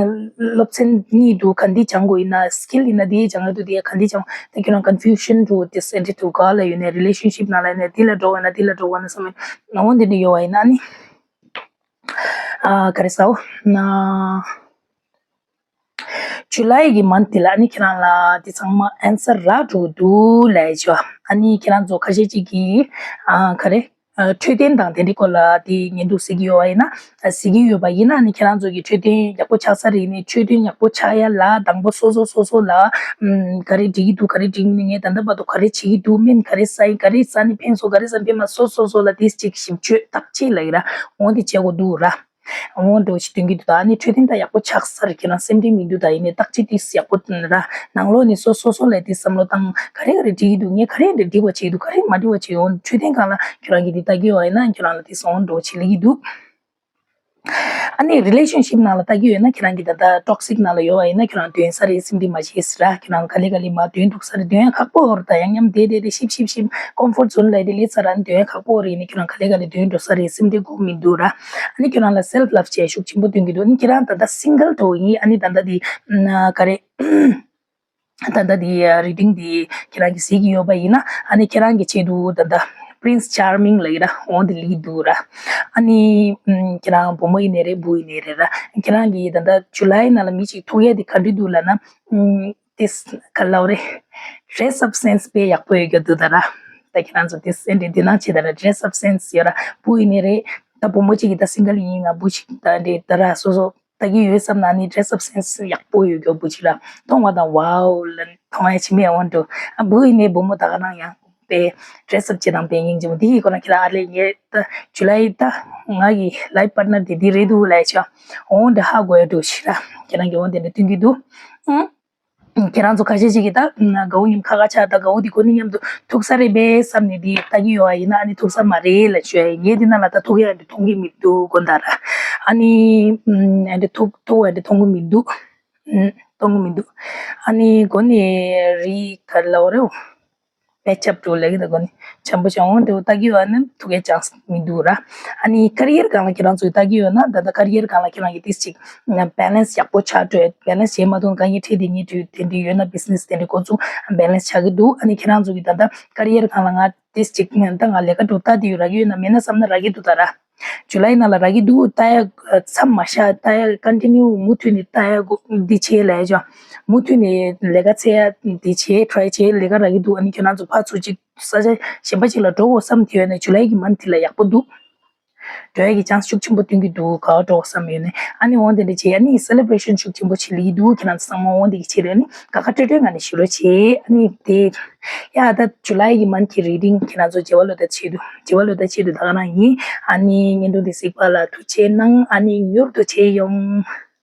སློབ་ཚན་གཉིས་འདུག་ག་འདི་སྦྱང་དགོས་ཡིན་ན། སི་ཀིལ་ཡིན་ན་དེ་སྦྱང་ཡ་འདུག་དེ་ཡ་ག་འདི་སྦྱང་། ད་ཁྱོད་རང་ཀོན་ཕིའུ་ཤན་འགྲོ་དེ་སེ་འདྲ་འདུག་ག་ལ་ཡོད་ནའི་རི་ལེ་ཤན་ཤིབ་ནང་ལ་ཡིན་ནའི་དེ་ལ་འགྲོ་དགོས་ཡིན་ན་དེ་ལ་འགྲོ་དགོས་ན་བསམ་ཡ་འོ་འདི་འདྲ་ཡོད་པ་ཡིན་ན་ནི། ཨ་ག་རེ་ཟེར་ན། ཇུ་ལའི་གི་མན་ཐི་ལ་ཨ་ནི་ཁྱེད་རང་ལ་དེ་ཚང་མ་ཨན་སར་རག་འགྲོ་གི་འདུག་ལབ་ཡ་ཅིག་ཨ་ནི་ཁྱེད་རང་ཚོ་ཁ་ཤས་ཅིག་གིས་ཨ་ག་རེ་ཨ་འཕྲོད་བསྟེན་དང་དེ་འདྲའི་སྐོར་ལ་དེ་ཉན་འདུག་ཟེར་གྱི་ཡོད་པ་ཡིན་ན། ཨ་ཟེར་གྱི་ཡོད་པ་ཡིན་ན་ཨ་ནི་ཁྱེད་རང་ཚོ་གི་འཕྲོད་བསྟེན་ཡག་པོ་ཆགས་ས་རེད། ནི་འཕྲོད་བསྟེན་ཡག་པོ་ཆགས་ཡ་ལ་དང་པོ་སོ་སོ་སོ་སོ་ལ་ཨམ་ག་རེ་འགྲིག་གི་འདུག་ག་རེ་འགྲིག་མི་འདུག་ངས་ད་ལྟ་བར་དུ་ག་རེ་བྱེད་ཀྱི་འདུག་སྨན་ག་རེ་ཟ་ཡིན། ག་རེ་ཟ་ནས་ཕན་སོང་། ག་རེ་ཟ་ནས་ཕན་མ་སོང་། སོ་སོ་སོ་ལ་དེ་ཅིག་ཞིབ་དཔྱོད་བརྟག་དཔྱད་ལབ་ཀྱི་ར། འོ་འདི་བྱེད་དགོས་འདུག་ར། འོང་འགྲོ་ཞིག་སྟོན་གྱི་འདུག་ད་ཨ་ནི་འཕྲོད་བསྟེན་ད་ཡག་པོ་ཆགས་ས་རེད། ཁྱེད་རང་སེམས་ཁྲལ་མི་འདུག་ད་ཡིན་ནའི་བརྟག་དཔྱད་ཏིས་ཡག་པོ་ར་ནང་ལོགས་ནས་སོ་སོ་སོ་ལ་ཏིས་བསམ་བློ་བཏང་། ག་རེ་ག་རེ་འགྲིག་གི་འདུག་ངས་ག་རེ་འདྲ་འགྲིག་པ་བྱེད་འདུག་ག་རེ་མ་འགྲིག་པ་བྱེད་འོང་། འཕྲོད་བསྟེན་སྒང་ལ་ཁྱོད་རང་གིས་འདི་ལྟ་གི་ཡོད་པ་ཡིན་ན་ཁྱོད་རང་ལ་ཏིས་འོང་འགྲོ་བྱེད་ལེ་གི་འདུག་ཨ་ནི་རི་ལེ་ཤན་ཤིབ་ནང་ལ་ལྟ་གི་ཡོད་ན་ཁྱེད་རང་གི་ད་ལྟ་ཊོག་སིག་ནང་ལ་ཡོད་པ་ཡིན་ན་ཁྱེད་རང་འདོན་ས་རེད། སེམས་ཁྲལ་མ་བྱེད་ཟེར་ར། ཁྱེད་རང་ག་ལེ་ག་ལེ་མ་འདོན་འདུག་ས་རེད། འདོན་ཡ་ཁག་པོ་རེད། ད་ཡང་མཉམ་བསྡད་བསྡད་དེ་ཤིབ་ཤིབ་ཤིབ་ཀོམ་ཕོར་ཛོན་ལ་དེ་སླེབས་ཚར་ར། འདོན་ཡ་ཁག་པོ་རེད། ཡིན་ནི་ཁྱེད་རང་ག་ལེ་ག་ལེ་འདོན་འགྲོ་ས་རེད། སེམས་ཁྲལ་དགོས་མི་འདུག་ར། ཨ་ནི་ཁྱེད་རང་ལ་སེལཕ་ལབ་བྱས་ཤུགས་ཆེན་པོ་སྟོན་གྱི་འདུག་ཨ་ནི་ཁྱེད་རང་ད་ལྟ་སིང་གལ་འགྲོ་ཡིན། ཨ་ནི་ད་ལྟ་དེ་ག་རེ། ད་ལྟ་དེ་རི་ཌིང་དེ་ཁྱེད་རང་གིས་གཟིགས་ཀྱི་ཡོད་པ་ཡིན་ན་ཨ་ནི་ཁྱེད་རང་གི་ཆེད་དུ་ད་ལྟ་པི་རིན་སི་ཅར་མིང་ལབ་ཀྱི་ར་འོང་དེ་ལེགས་འདུག་ར། ཨ་ནི་ཁྱེད་རང་བུ་མོ་ཡིན་ནའི་རེད། བུ་ཡིན་ནའི་རེད་ར། ཁྱེད་རང་གིས་ད་ལྟ་ཇུ་ལའི་ནང་ལ་མི་གཅིག་ཐུག་ཡས་དེ་ག་འདྲ་འདུག་ལབ་ན། ཏིས་ག་ལབ་རེད། ཌི་རེ་སི་ཨབ་སེན་སི་དཔེ་ཡག་པོ་ཡོད་རྒྱུ་འདུག་ད་ར། ད་ཁྱེད་རང་ཚོ་ཏིས་སེམས་ཁྲལ་འདི་ནང་བྱེད་ད་ར། ཌི་རེ་སི་ཨབ་སེན་སི་ཡོད་ར། བུ་ཡིན་ནའི་རེད། ད་བུ་མོ་གཅིག་གིས་ད་སིང་གལ་ཡིན། ང་བུ་གཅིག་ད་འདི་ད་ར་སོ་སོ་ལྟ་གི་ཡོད་བསམ་ན་ནི་ཌི་རེ་སི་ཨབ་སེན་སི་ཡག་པོ་ཡོད་རྒྱུ་བུ་གཅིག་ར་མཐོང་བ་དང་ཝའོ་ལ་མཐོང་ཡ་ཕྱི་མིག་འོང་འགྲོ། ཨ་བུ་ཡིན་ནའི་བུ་མོ་ད་ག་རང་ཡང་དཔེ་ཌི་རེ་སི་ཨབ་བྱེད་སྟངས་དཔེ་སྙིང་རྗེ་མོ། འདི་ཡི་སྐོར་ལ་ཁྱེད་རང་ཨ་ལས་ངས་ད་ཇུ་ལའི་ད་ང་གི་ལའིཕ་པར་ཊི་ནར་དེ་འདི་རེད་འདུག་ལབ་ཆོག་འོང་འདྲ་ཧ་གོ་ཡ་འགྲོ་ཞིག་ར། ཁྱེད་རང་གི་འོང་དེ་འདྲ་སྟོན་གྱི་འདུག་ཨང་། ཁྱེད་རང་ཚོ་ཁ་ཤས་ཅིག་གིས་ད་དགའ་བོ་ཉིན་ཁ་ཁ་ཆགས། ད་དགའ་བོ་འདི་ཁོ་ནི་མཉམ་དུ་ཐུག་ས་རེད་པས་བསམ་ནས་འདི་ལྟ་གི་ཡོད་པ་ཡིན་ན་ཨ་ནི་ཐུག་ས་མ་རེད་ལབ་ཤོད། ངས་འདི་ནང་ལ་ད་ཐུག་ཡ་འདི་མཐོང་གི་མི་འདུག་དགོངས་དག་ར། ཨ་ནི་ཨ་འདི་ཐུག་ཐུག་པ་འདི་མཐོང་གི་མི་འདུག་མཐོང་གི་མི་འདུག་ཨ་ནི་གོ་ནི་རི་ག་ལ་བ་རེད། པེ་ཆབ་ཀྲུ་ལ་གི་ད་གོ་ནི་ཆམ་པོ་ཆང་འོང་དེ་ལྟ་གི་ཡོད་ན་ཐུག་ཡ་ཅང་སི་མི་འདུག་ར། ཨ་ནི་ཀ་རི་ཡར་སྒང་ལ་ཁྱེད་རང་ཚོས་ལྟ་གི་ཡོད་ན་ད་ལྟ་ཀ་རི་ཡར་སྒང་ལ་ཁྱེད་རང་གི་ཏིས་ཅིག་བེ་ལེན་སི་ཡག་པོ་ཆགས་འགྲོ། བེ་ལེན་སི་བྱེད་མ་ཐུབ་གང་ཡིན་ཁྲིད་དེ་ངས་དུས་དེ་འདྲ་ཡོད་ན་བི་ཛི་ནེ་སི་དེ་འདྲ་འགོ་བཙུགས་བེ་ལེན་སི་ཆགས་ཀྱི་འདུག་ཨ་ནི་ཁྱེད་རང་ཚོ་གི་ད་ལྟ་ཀ་རི་ཡར་སྒང་ལ་ང་ཏིས་ཅིག་ད་ང་ལས་ཀ་འགྲོ་ལྟ་དེ་ཡོད་རག་གི་ཡོད་ན་མེད་ན་བསམ་ན་རག་གི་འདུག་ད་ར། ཇུ་ལའི་ནང་ལ་རག་གི་འདུག་ལྟ་ཡ་མཚམས་མ་བཞག་ལྟ་ཡ་ཀོན་ཊི་ནིའུ་མུ་མཐུད་ནས་ལྟ་ཡ་འདི་བྱེད་ལབ་ཡ་ཅོ། མུ་མཐུད་ནས་ལས་ཀ་འཚོལ་ཡ་འདི་བྱེད་ཊ་རའི་བྱེད། ལས་ཀ་རག་གི་འདུག་ཨ་ནི་ཁྱོད་རང་ཚོ་ཕར་ཚུར་ཅིག་ས་ཆ་གཞན་པ་ཅིག་ལ་འགྲོ་དགོས་བསམ་དེ་ཡོད་ན་ཇུ་ལའི་གི་མན་ཐི་ལ་ཡག་པོ་འདུག་འགྲོ་ཡ་གི་ཅང་སི་ཤུགས་ཆེན་པོ་སྟོན་གྱི་འདུག་ག་པར་འགྲོ་དགོས་བསམ་ཡོད་ན་ཨ་ནི་འོང་དེ་འདྲ་བྱེད། ཨ་ནི་སེ་ལེ་བྷི་རེ་ཤན་ཤུགས་ཆེན་པོ་བྱེད་ལེ་གི་འདུག་ཁྱེད་རང་ཚོ་ཚང་མ་འོང་དེ་གི་བྱེད་ལེ་ཨ་ནི་དགའ་དགའ་སྤྲོ་སྤྲོའི་ངང་ནས་བཞུགས་རོགས་བྱེད། ཨ་ནི་དེ། ཡ་ད་ཇུ་ལའི་གི་མན་ཐི་རི་ཌིང་ཁྱེད་རང་ཚོ་བྱེད་པ་ལོ་ད་ཆེད་དུ་བྱེད་པ་ལོ་ད་ཆེད་དུ་ད་ག་རང་ཡིན། ཨ་ནི་བརྙན་ཐུང་འདི་གཟིགས་པ་ལ་ཐུགས་རྗེ་གནང་། ཨ་ནི་མྱུར་དུ་མཇལ་ཡོང་།